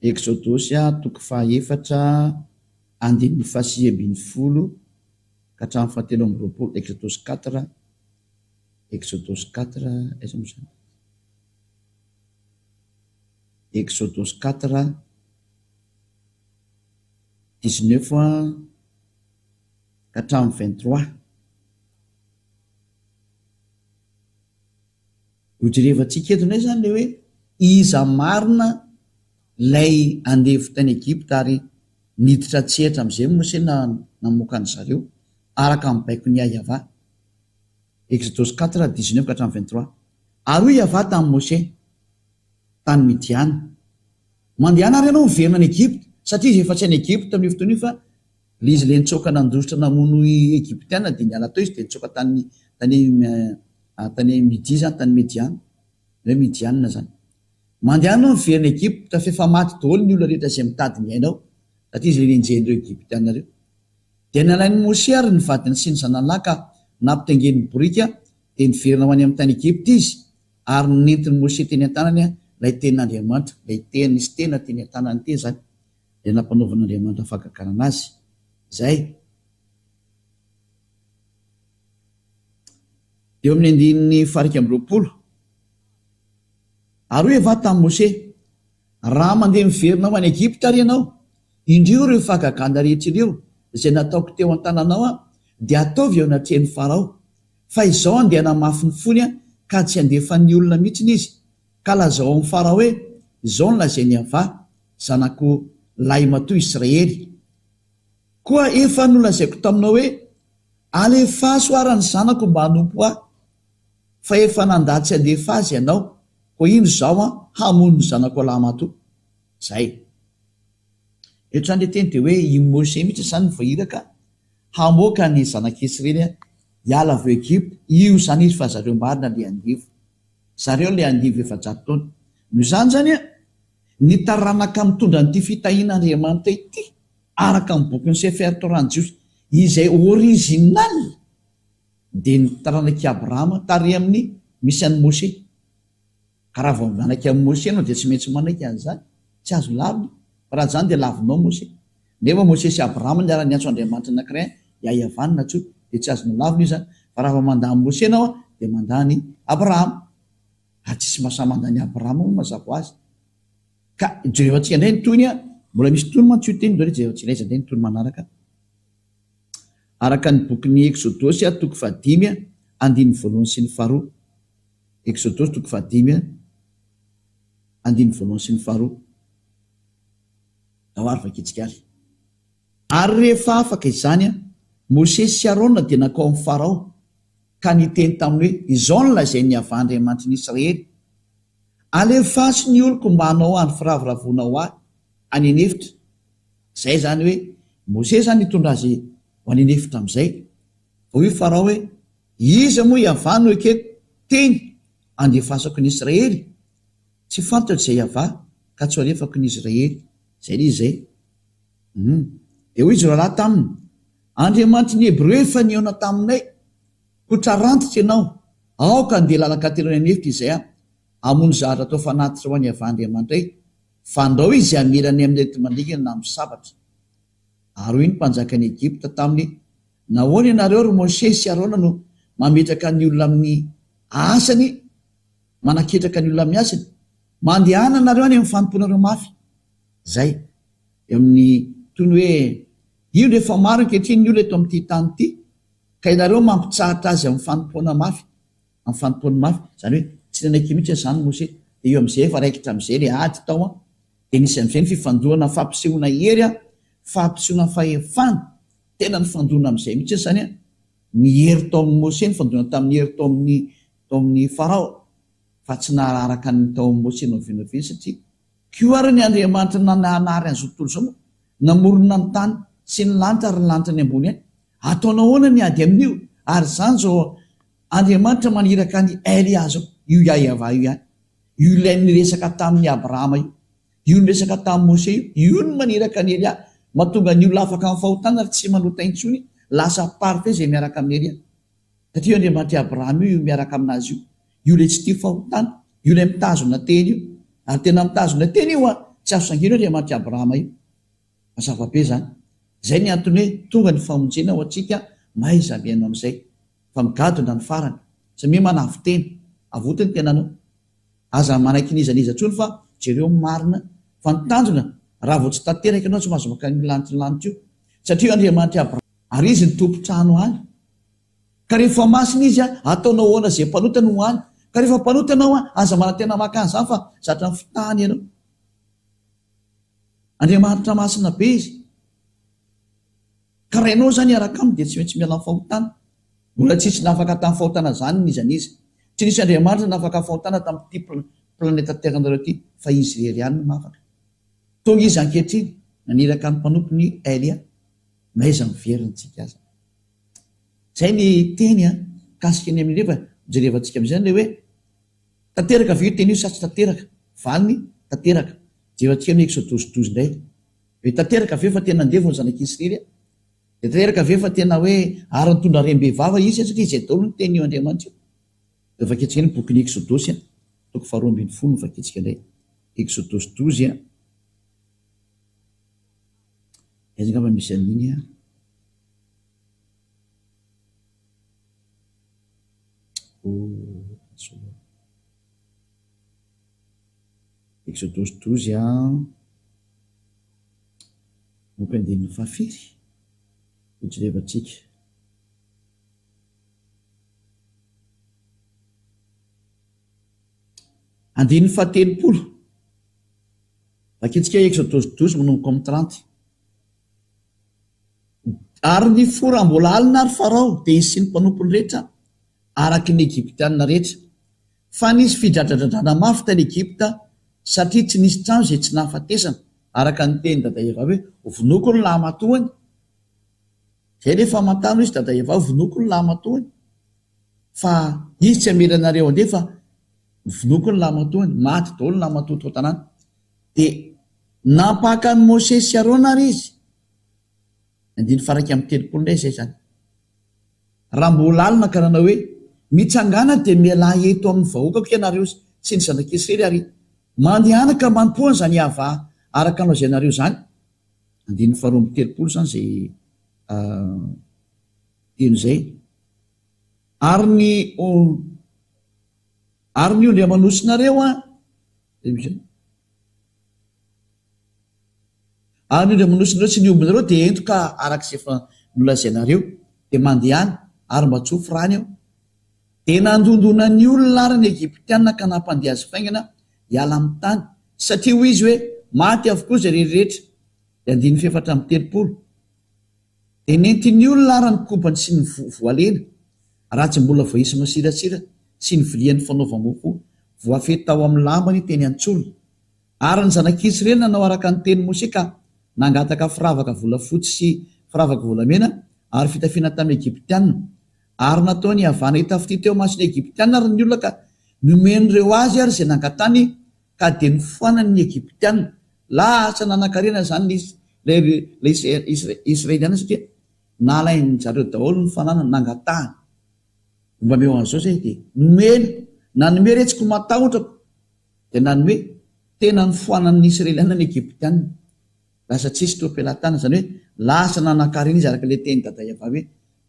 Eksodosy toko fahaefatra andininy fahasivy ambin'ny folo ka hatramin'ny fahatelo amby 20, Eksodosy quatre, Eksodosy quatre, aiza moa izany? Eksodosy quatre, 19 ka hatramin'ny 23. Hojerevantsika eto indray izany ilay hoe iza marina ilay andevo tany Egypta ary niditra an-tsehatra amin'izay Mose namoaka an-dry zareo araka ny baikon'i Yavah. Eksodosy quatre, 19 ka hatramin'ny 23. Ary hoy Yavah tamin'i Mose, tany Midiana, Mandehana ary ianao miverina any Egypta, satria izy efa tsy any Egypta amin'io fotoana io fa ilay izy ilay nitsoaka nandositra namono Egyptiana dia niala tao izy dia nitsoaka tany tany tany Midia izany, tany Mediana, ilay hoe Midiana izany. Mandehana ianao miverina Egypta fa efa maty daholo ny olona rehetra izay mitady ny ainao, satria izy ilay nenjehin'ireo Egyptiana ireo. Dia nalain'i Moshe ary ny vadiny sy ny zanany lahy ka nampitaingeniny boriaka, dia niverina ho any amin'ny tany Egypta izy, ary nentin'i Moshe teny an-tanany ilay tenin'Andriamanitra, ilay teny nisy tena teny an-tanany teny izany, ilay nampanaovan'Andriamanitra fahagagana azy. Izay. Eo amin'ny andininy faha-21. Ary hoy Yavah tamin'i Moshe, Raha mandeha miverina ho any Egypta ary ianao, indreo ireo fahagagana rehetra ireo izay nataoko teo an-tananao aho, dia ataovy eo anatrehan'i Farao. Fa izao andeha hanamafy ny fony aho, ka tsy handefa ny olona mihitsy izy. Ka lazao amin'i Farao hoe, Izao no lazain'i Yavah, zanako lahimatoa Israely. Koa efa nolazaiko taminao hoe, Alefaso ara ny zanako mba hanompo ahy, fa efa nandà tsy handefa azy ianao, koa indro izaho an, hamono ny zanako lahy-matoa. Izay. Eto izany ilay teny dia hoe i Moshe mihitsy izany no voahiraka hamoaka ny zanak'Israely hiala avy ao Egypta, io izany izy fa zareo marina ilay andevo. Zareo ilay andevo 400 taona. Noho izany izany an, ny taranaka mitondra an'ity fitahian'Andriamanitra ity, araka ny bokin'ny Sefer Torah ny Jiosy, izay original, dia ny taranak'i Abrahama tary amin'ny misy an'i Moshe. Ka raha vao manaiky amin'i Moshe ianao dia tsy maintsy manaiky an'izany. Tsy azo lavina. Fa raha izany dia lavinao Moshe. Nefa Moshe sy Abrahama niara-niantso Andriamanitra anankiray Yahyavan nantsoina. Dia tsy azonao lavina io izany. Fa raha vao mandà an'i Moshe ianao dia mandà an'i Abrahama. Ary tsisy mahasahy mandà an'i Abrahama moa mazava ho azy. Ka jerevantsika indray ny tohiny an. Mbola misy tohiny mantsy io teny io, jerevantsika indray izay ny tohiny manaraka. Araka ny bokin'ny Eksodosy toko fahadimy andininy voalohany sy ny faharoa. Eksodosy toko fahadimy andininy voalohany sy ny faharoa. Ndao ary vakintsika ary. Ary rehefa afaka izany, Mosesy sy Arona dia nankao amin'i Farao, ka niteny taminy hoe, Izao no lazain'i Yavah Andriamanitry ny Israely, Alefaso ny oloko mba hanao andro firavoravoana ho ahy any an'efitra. Izay izany hoe, Mosesy izany nitondra azy ho any an'efitra amin'izay. Fa hoy Farao hoe, Iza moa Yavah no ekeko teny andefasako ny Israely? Tsy fantatro izay Yavah, ka tsy ho alefako ny Israely. Izay ilay izy izay. Hum. Dia hoy izy roalahy taminy, Andriamanitry ny Hebreo efa nihaona taminay, koa trarantitra ianao, aoka handeha lalan-katelo any an'efitra izay aho, hamono zavatra atao fanatitra ho an'i Yavah Andriamanitray, fandrao izy hamela ny amin'ny areti-mandringana na amin'ny sabatra. Ary hoy ny mpanjakan'i Egypta taminy, Nahoana ianareo, ry Mosesy sy Arona, no mametraka ny olona amin'ny asany, manaketraka ny olona amin'ny asany? Mandehana nareo any amin'ny fanompoanareo mafy. Izay. Eo amin'ny, toy ny hoe, indro efa maro ankehitriny ny olona eto amin'ity tany ity, ka ianareo mampitsahatra azy amin'ny fanompoana mafy, amin'ny fanompoany mafy. Izany hoe, tsy nanaiky mihitsy an'izany Mosesy. Dia eo amin'izay efa raikitra amin'izay ilay ady tao an. Dia nisy amin'izay ny fifandohana fampisehoana hery an, fampisehoana fahefana. Tena nifandona amin'izay mihitsy izany an, ny hery tao amin'i Mosesy nifandona tamin'ny hery tao amin'ny tao amin'i Farao, fa tsy nahararaka ny tao amin'i Mosesy na oviana na oviana satria koa ary ny Andriamanitra nananary an'izao tontolo izao moa namorona ny tany sy ny lanitra ary ny lanitra any ambony any. Ataonao ahoana ny ady amin'io? Ary izany izao Andriamanitra maniraka an'i Elia izao, io Yahweh io ihany, io ilay niresaka tamin'i Abrahama io. Io niresaka tamin'i Mose io, io no maniraka an'i Elia, mahatonga ny olona afaka amin'ny fahotana ary tsy manota intsony, lasa parfait izay miaraka amin'i Elia. Satria io Andriamanitr'i Abrahama io, io miaraka aminazy io, io ilay tsy tia fahotana, io ilay mitazona teny io, ary tena mitazona teny io an, tsy azo sangiana io Andriamanitr'i Abrahama io. Mazava be izany. Izay ny antony hoe tonga ny famonjena ho antsika, mahaiza mihaino amin'izay. Fa migadona ny farany. Samia manavo-tena. Avoty ny tenanao. Aza manaiky n'iza n'iza intsony fa jereo ny marina fa ny tanjona raha vao tsy tanteraka ianao tsy mahazo mankany io lanitra lanitra io satria io Andriamanitra Abrahama ary izy ny tompon-trano any ka rehefa masina izy ataonao ahoana izay mpanota no ho any ka rehefa mpanota ianao aza manantena maka an'izany fa zatra ny fitahany ianao Andriamanitra masina be izy Ka raha ianao izany hiaraka aminy dia tsy maintsy miala amin'ny fahotana. Mbola tsisy nafaka tamin'ny fahotana izany n'iza n'iza. Tsy nisy Andriamanitra nafaka fahotana tamin'ity planeta Terre nareo ity fa Izy irery ihany no nafaka. Tonga Izy ankehitriny naniraka ny mpanompony Elia. N'aiza miverina tsika aza. Izay ny teny mikasika ny amin'ireo fa jerevantsika amin'izay ilay hoe tanteraka ve io teny io sa tsy tanteraka? Valiny, tanteraka. Jerevantsika amin'ny Exodosy 12 indray. Hoe tanteraka ve fa tena andevo ny zanak'i Israely a? Dia tanteraka ve fa tena hoe ary nitondra harem-behivava izy satria izay daholo ny tenin'io Andriamanitra io? Dia vakintsika indray ny bokin'ny Eksodosy a, toko faharoa ambinifolo no vakintsika indray. Eksodosy 12 a. Aiza angamba misy an'iny a? Oh, Eksodosy 12 a. Boky andininy fahafiry no jerevantsika? Andininy fahatelopolo. Vakintsika Eksodosy 12 manomboka amin'ny 30. Ary nifoha raha mbola alina ary Farao, dia izy sy ny mpanompony rehetra, araka ny Egyptiana rehetra. Fa nisy fidradradradrana mafy tany Egypta, satria tsy nisy trano izay tsy nahafatesana, araka ny tenin'i Dada Eva hoe, Vonoiko ny lahimatoany. Izay ilay famantarana hoy izy Dada Eva, vonoiko ny lahimatoany. Fa izy tsy hamela anareo handeha fa vonoiko ny lahimatoany. Maty daholo ny lahimatoa tao an-tanàna. Dia nampaka an'i Mosesy sy Arona ary izy. Andininy faha 31 indray izay izany. Raha mbola alina ka nanao hoe, Mitsangàna dia mialà eto amin'ny vahoakako ianareo. sy ny zanak'Israely ary mandehana ka manompoa an'izany Yavah araka ny lazainareo izany. Andininy faharoa amby 30 izany izay teny izay. Ary ny ary ny ondry aman'osinareo an, Ary ny ondry aman'osinareo sy ny ombinareo dia ento ka araka izay efa nolazainareo, dia mandehana, ary mba tsofy rany aho. Dia nandondona ny olona ary ny Egyptiana ka nampandeha azy faingana hiala amin'ny tany, satria hoy izy hoe, Maty avokoa izay rehetra. Dia andininy fahefatra amby 30. Dia nentin'ny olona ary ny kobany sy ny voalena, raha tsy mbola voaisy masiratsira, sy ny vilian'ny fanaova-mofo voafehy tao amin'ny lambany teny an-tsorony. Ary ny zanak'Israely nanao araka ny tenin'i Mosè ka nangataka firavaka volafotsy sy firavaka volamena ary fitafiana tamin'ny Egyptiana. Ary nataony havana hitafitia teo imason'ny Egyptiana ary ny olona ka nomen'ireo azy ary izay nangatany ka dia nofoanany ny Egyptiana. Lasa nanankarena izany ilay Israeliana satria nalain-dry zareo daholo ny fananany, nangatahany. Mba omeo an'izao izay dia nomena. Nanome re tsy ko matahotra ko. Dia nanome tena nofoanan'ny Israeliana ny Egyptiana. Lasa tsisy teo am-pelatanana, izany hoe lasa nanankarena izy araka ilay tenin'i Dada Yavah hoe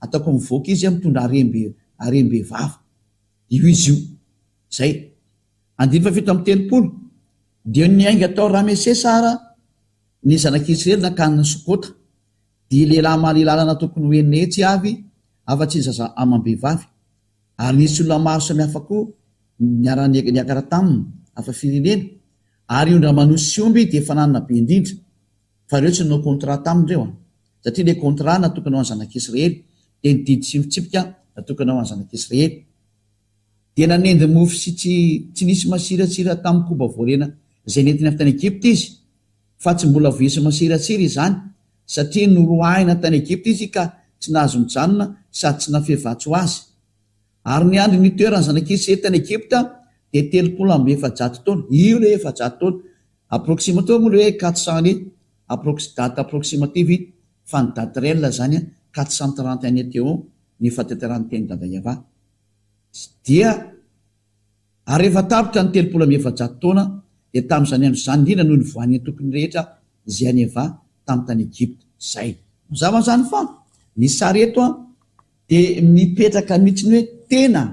ataoko mivoaka izy mitondra harem-be harem-be vava. Io izy io. Izay. Andininy faha-37, Dia niainga tao Ramesesa ara ny zanak'Israely nankany Sokota, dia lehilahy mahalala tokony ho 600 avy, afa-tsy ny zaza amam-behivavy. Ary nisy olona maro samihafa koa niara-niakara taminy, hafa firenena, ary ondry aman'osy sy omby dia efa nanana be indrindra. Fa ireo tsy nanao contrat taminy ireo an! Satria ilay contrat natokana ho an'ny zanak'Israely, dia ny didy sy ny fitsipika natokana ho an'ny zanak'Israely. Dia nanendy mofo sy tsy tsy nisy masiratsira tamin'ny koba voalena izay nentiny avy tany Egypta izy, fa tsy mbola voaisy masiratsira izany, satria noroahina tany Egypta izy ka tsy nahazo nijanona sady tsy nafehy vatsy ho azy. Ary ny andro nitoeran'ny zanak'Israely tany Egypta dia 430 taona. Io ilay 400 taona. Approximative moa ilay hoe 400 années, approx, date approximative, fa ny date réelle izany 430 années teo ny fahatanterahan'ny tenin'i Dada Yavah. Dia. Ary rehefa tapitra ny 430 taona, dia tamin'izany andro izany indrindra no nivoahan'ny antokony rehetra izay an'i Eva tamin'ny tany Egypta. Izay. Mazava izany fa ny sary eto dia mipetraka mihitsy ny hoe tena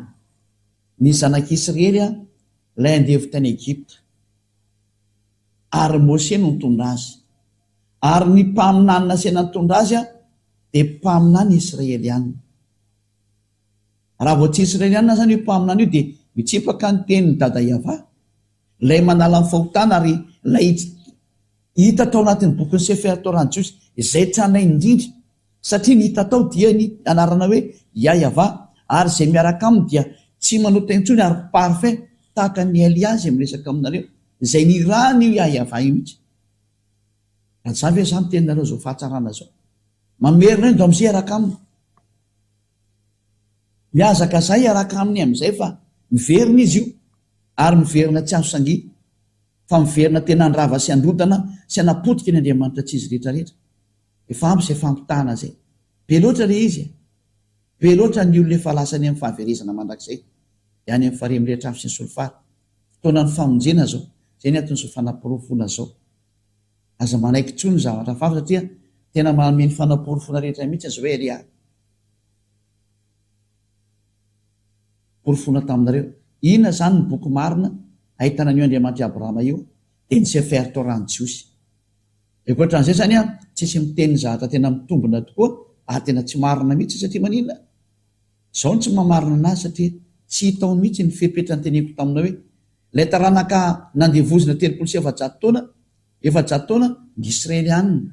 ny zanak'Israely ilay andevo tany Egypta. Ary Mose no nitondra azy. Ary ny mpaminany nasaina nitondra azy dia mpaminany israeliana. Raha vao tsy Israelianina izany io mpaminany io dia mitsipaka ny tenin'i Dada Yavah, ilay manala ny fahotana ary ilay hita tao anatin'ny bokin'ny Sefer Torah ny Jiosy, izay tranainy indrindra, satria ny hita tao dia ny anarana hoe Yah-Yavah ary izay miaraka aminy dia tsy manota intsony ary parfait tahaka an'i Elia izay miresaka aminareo, izay nirahana io Yah-Yavah io mihitsy. Raha izany ve izany teninareo izao fahatsarana izao? Mamerina io ndao hiaraka aminy. Mihazakazaha hiaraka aminy amin'izay fa miverina izy io ary miverina tsy azo sangiana fa miverina tena handrava sy handrodana sy hanapotika ny Andriamanitra tsy izy rehetra rehetra. Efa ampy izay fampitahana izay. Be loatra ilay izy e! Be loatra ny olona efa lasa any amin'ny fahaverezana mandrakizay, dia any amin'ny farihy mirehitra afo sy ny solifara. Fotoanan'ny famonjena izao. Izay ny anton'izao fanaporofoana izao. Aza manaiky intsony ny zavatra hafahafa satria tena manome ny fanaporofoana rehetra mihitsy aza hoe ry porofoana taminareo. Inona izany ny boky marina ahitana an'io Andriamanitr'i Abrahama io? Dia ny Sefer Torah ny Jiosy. Ankoatran'izay izany an, tsisy miteny ny zavatra tena mitombina tokoa ary tena tsy marina mihitsy satria maninona? Izao no tsy mahamarina anazy satria tsy hita ao mihitsy ny fepetra noteneniko taminao hoe ilay taranaka nandevozina 430 taona, 400 taona, ny Israelianina.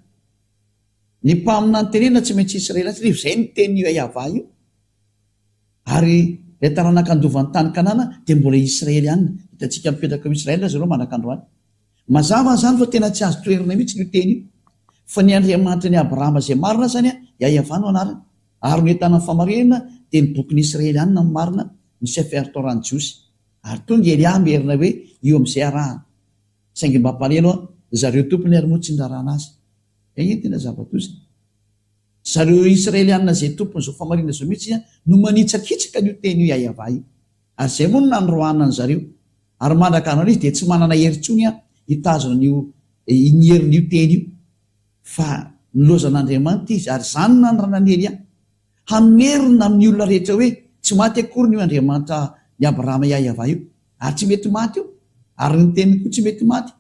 Ny mpaminany tenenina tsy maintsy Israelianina satria izay no tenin'io Yavah io. Ary ilay taranaka handova ny tany Kanana dia mbola Israelianina. Hitantsika mipetraka ao Israel zareo mandrak'androany. Mazava izany fa tena tsy azo toherina mihitsy io teny io. Fa ny Andriamanitry ny Abrahama izay marina izany, Yavah no anarany. Ary ny ahitana ny famarinana dia ny bokin'ny Israelianina no marina, ny Sefer Torah ny Jiosy. Ary tonga i Elia hamerina hoe io amin'izay arahana. Saingy mampalelo an, zareo tompony ary moa tsy nirarahana azy. Eny e, tena zava-doza. Zareo Israelianina izay tompon'izao famarinana izao mihitsy no manitsakitsaka an'io teny io Yavah io. Ary izay moa no nandroahana an'zareo. Ary mandraka androany izy dia tsy manana hery intsony hitazona an'io ny herin'io teny io. Fa nilaozan'Andriamanitra izy, ary izany no nanoranan'i Elia. Hamerina amin'ny olona rehetra hoe tsy maty akory io Andriamanitra ny Abrahama Yahyav io. Ary tsy mety maty io. Ary ny teniny koa tsy mety maty.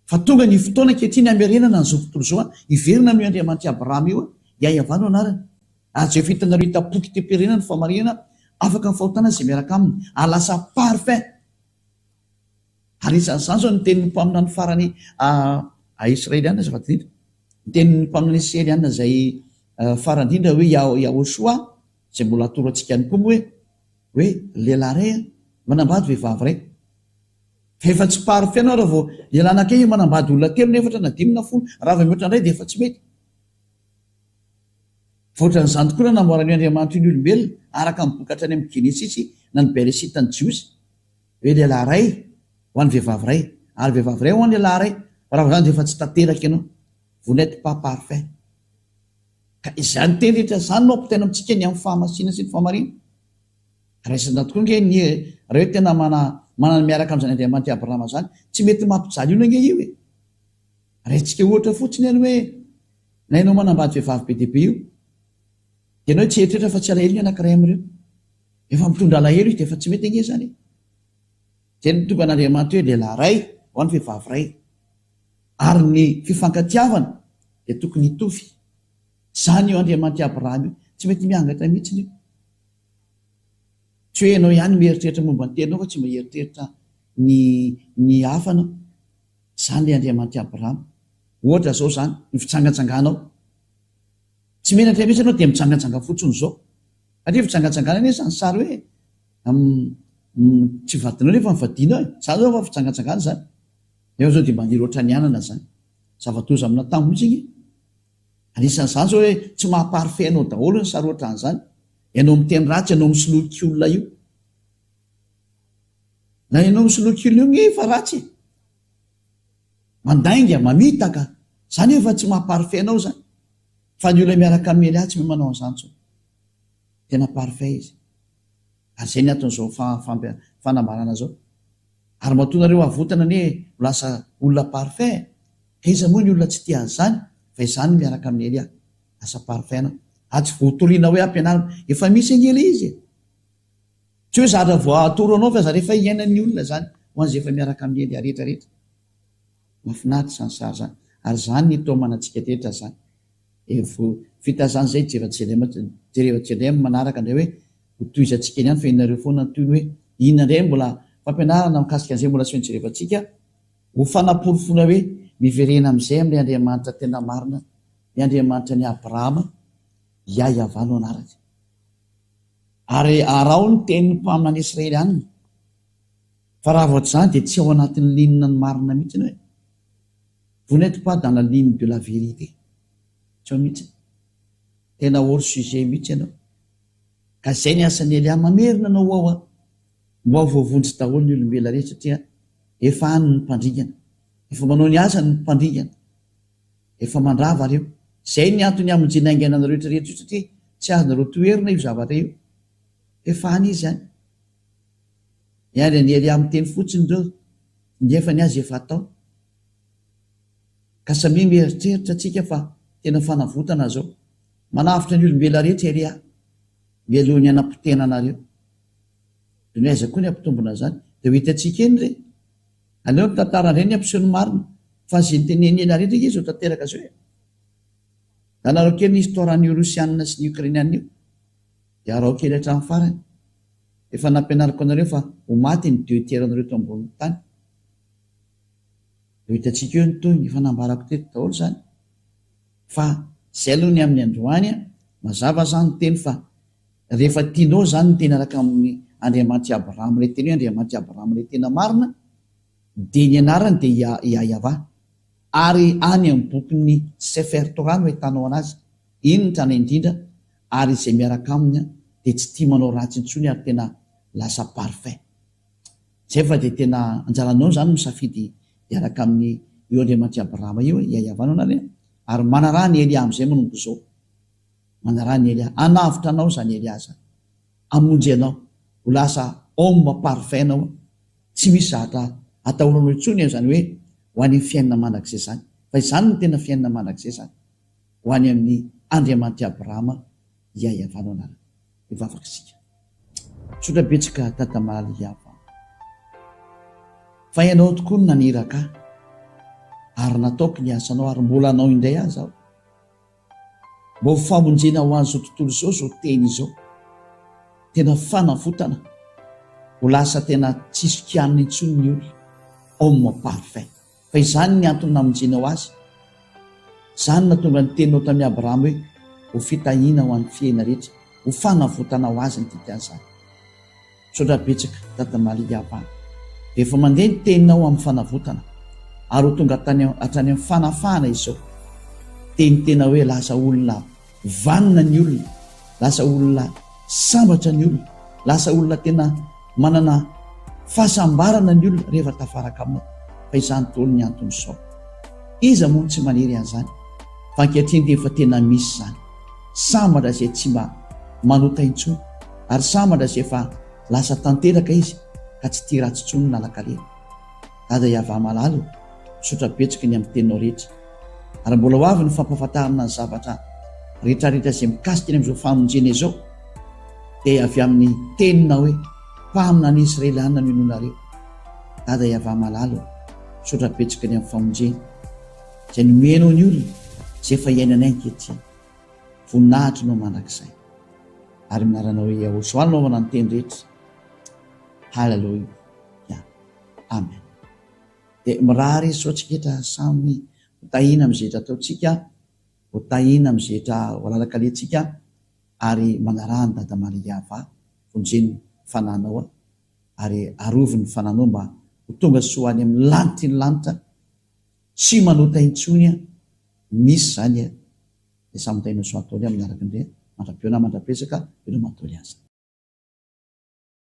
Fa tonga ny fotoana ankehitriny hamerenana an'izao tontolo izao hiverina amin'io Andriamanitr'i Abrahama io, Yahyav no anarany. Ary izay efa hitanareo hitam-poky teo-pirenena ny fahamarinana, afaka ny fahotana izay miaraka aminy, ary lasa parfait. Ary isan'izany izao ny tenin'ny mpaminany farany a Israeliana, azafady indrindra, ny tenin'ny mpaminany Israeliana izay farany indrindra hoe Yahoshua, izay mbola atoro antsika ihany koa moa hoe, hoe lehilahy iray manambady vehivavy iray. Fa efa tsy parfait anao raha vao lehilahy anankiray manambady olona telo na efatra na dimy na folo, raha vao mihoatra indray dia efa tsy mety. Fa ohatran'izany tokoa no nanamboaran'io Andriamanitra io ny olombelona, araka ny boky hatrany amin'ny Genesisy na ny Beresita ny Jiosy, hoe lehilahy iray ho an'ny vehivavy iray, ary vehivavy iray ho an'ny lehilahy iray, fa raha vao izany dia efa tsy tanteraka ianao, vous n'êtes pas parfait. Ka izany teny rehetra izany no ampitaina amintsika ny amin'ny fahamasinana sy ny fahamarinana. Raisina tokoa ange ny raha hoe tena mana manana miaraka amin'izany Andriamanitr'i Abrahama izany, tsy mety mampijaly olona ange io e! Raintsika ohatra fotsiny ary hoe na ianao manambady vehivavy be dia be io, dia ianao tsy hieritreritra fa tsy alahelo ny anankiray amin'ireo. Efa mitondra alahelo izy dia efa tsy mety ange izany e! Izay no tonga an'Andriamanitra hoe lehilahy iray ho an'ny vehivavy iray. Ary ny fifankatiavana dia tokony hitovy. Izany io Andriamanitr'i Abrahama io, tsy mety miangatra mihitsy io. Tsy hoe ianao ihany mieritreritra momba ny tenanao fa tsy mba hieritreritra ny ny hafa anao. Izany ilay Andriamanitr'i Abrahama. Ohatra izao izany, ny fijangajangànao. Tsy menatra mihitsy ianao dia mijangajanga fotsiny izao. Satria fijangajangana anie izany sary hoe tsy vadinao nefa ny vadianao e. Izany izao fa fijangajangana izany. Nefa izao dia maniry ohatran'ny anana izany. Zava-doza amina tambo mihitsy ange. Anisan'izany izao hoe tsy maha parfait anao daholo ny sary ohatran'izany. Ianao miteny ratsy, ianao misoloky olona io. Na ianao misoloky olona io nge efa ratsy e. Mandainga, mamitaka, izany efa tsy maha parfait anao izany. Fa ny olona miaraka amin'i Elia tsy mahay manao an'izany intsony. Tena parfait izy. Ary izay ny anton'izao fanambarana izao. Ary matoa nareo avotana anie ho lasa olona parfait e. Ka iza moa ny olona tsy tia an'izany fa izany miaraka amin'i Elia. Lasa parfait anao. Ary tsy voatoriana hoe ampianarina. Efa misy ange ilay izy e. Tsy hoe zatra vao atoro anao fa zatra efa iainan'ny olona izany ho an'izay efa miaraka amin'i Elia rehetra rehetra. Mahafinaritra izany sary izany. Ary izany ny itaomana antsika rehetra izany. Evo vita izany izay jereva jereva amin'ny manaraka indray hoe ho tohizantsika eny ihany fa ianareo foana ny tohiny hoe inona indray mbola fampianarana mikasika an'izay mbola tsy nojerevantsika ho fanaporofoana hoe miverena amin'izay amin'ilay Andriamanitra tena marina, ny Andriamanitra an'i Abrahama, Yahyav no anarany. Ary araho ny tenin'ny mpaminany Israelianina, fa raha vao tsy izany dia tsy ao anatin'ny ligne ny marina mihitsy ianao e. Vous n'êtes pas dans la ligne de la vérité. Tsy ao mihitsy. Tena hors sujet mihitsy ianao. Ka izay ny asan'i Elia, mamerina anao ao an. Mba ho voavonjy daholo ny olombelona rehetra satria efa any ny mpandringana. Efa manao ny asany ny mpandringana. Efa mandrava reo. Zay ny antony hamonjena haingana anareo rehetra rehetra io satria tsy azonareo toherina io zavatra io. Efa any izy any. Miandry an'i Elia miteny fotsiny reo nefa ny azy efa atao. Ka samia mieritreritra tsika fa tena fanavotana zao. Manavotra ny olombelona rehetra Elia mialoha ny hanapotehana anareo. Dia ny aiza koa ny hampitombina an'izany? Dia ho hitantsika eny re. Aleo ny tantara indray ny hampiseho ny marina. Fa izay noteneniny ela rehetra ange izao tanteraka izao e. Anareo kely ny histoire an'io Rosiana sy ny Ukrainiana io. Dia araho kely hatramin'ny farany. Efa nampianariko anareo fa ho maty ny deux tiers anareo eto ambonin'ny tany. Dia ho hitantsika eo ny tohiny. Efa nambarako teto daholo izany. Fa izay aloha ny amin'ny androany an. Mazava izany ny teny fa Rehefa tianao izany ny teny araka amin'ny Andriamanitr'i Abrahama, ilay teny hoe Andriamanitr'i Abrahama ilay tena marina, dia ny anarany dia Yahyahavah. Ary any amin'ny bokin'ny Sefer Torah no ahitanao anazy. Iny ny tranainy indrindra, ary izay miaraka aminy dia tsy tia manao ratsy intsony ary tena lasa parfait. Izay fa dia tena anjaranao izany misafidy hiaraka amin'ny io Andriamanitr'i Abrahama io, Yahyahavah no anarany, ary manaraha an'i Elia amin'izay manomboka izao. Manaraha an'i Elia. Hanavotra anao izany Elia izany. Hamonjy anao. Ho lasa homme parfait anao. Tsy misy zahatra atahoranao intsony izany hoe ho any amin'ny fiainana mandrakizay izany. Fa izany no tena fiainana mandrakizay izany. Ho any amin'ny Andriamanitr'i Abrahama hiaiavano anarana. Hivavaka isika. Misaotra betsaka Dada Malala Hiava. Fa ianao tokoa no naniraka ahy. Ary nataoko ny asanao ary mbola hanao indray aza aho. Mba ho famonjena ho an'izao tontolo izao izao teny izao. Tena fanavotana. Ho lasa tena tsisy kianina intsony ny olona. Homme parfait. Fa izany ny antony namonjenao azy. Izany nahatonga ny teninao tamin'i Abrahama hoe ho fitahiana ho an'ny fiaina rehetra, ho fanavotana ho azy ny dikan'izany. Misaotra betsaka Dada Maria Ava. Rehefa mandeha ny teninao amin'ny fanavotana ary ho tonga tany hatrany amin'ny fanafahana izao. Teny tena hoe lasa olona vanona ny olona, lasa olona sambatra ny olona, lasa olona tena manana fahasambarana ny olona rehefa tafaraka aminao. Fa izany daholo ny anton'izao. Iza moa no tsy maniry an'izany? Fa ankehitriny dia efa tena misy izany. Sambatra izay tsy mba manota intsony ary sambatra izay efa lasa tanteraka izy ka tsy tia ratsy intsony ny lalan-kaleha. Dada Yavah malala o, misaotra betsaka ny amin'ny teninao rehetra. Ary mbola ho avy ny fampahafantarana ny zavatra rehetrarehetra izay mikasika ny amin'izao famonjena izao dia avy amin'ny teninao hoe mpaminany Israeliana no inoanareo. Dada Yavah malala o, misaotra betsaka ny amin'ny famonjena izay nomenao ny olona izay efa iainanay ankehitriny. Voninahitry no mandrakizay. Ary amin'ny anaranao hoe Yahoshua no anaovana ny teny rehetra. Haleloia. Amen. Dia mirary soa antsika rehetra samy ho tahiana amin'izay rehetra ataontsika, ho tahiana amin'izay rehetra ho lalan-kalehantsika ary manaraha an'i Dada Maria Ava, vonjeno ny fanahinao ary arovy ny fanahinao mba ho tonga soa any amin'ny lanitry ny lanitra, tsy manota intsony misy izany dia samy tahiana soa ataony amin'ny araka ny re mandra-pihaona mandra-piresaka veloma ataony aza.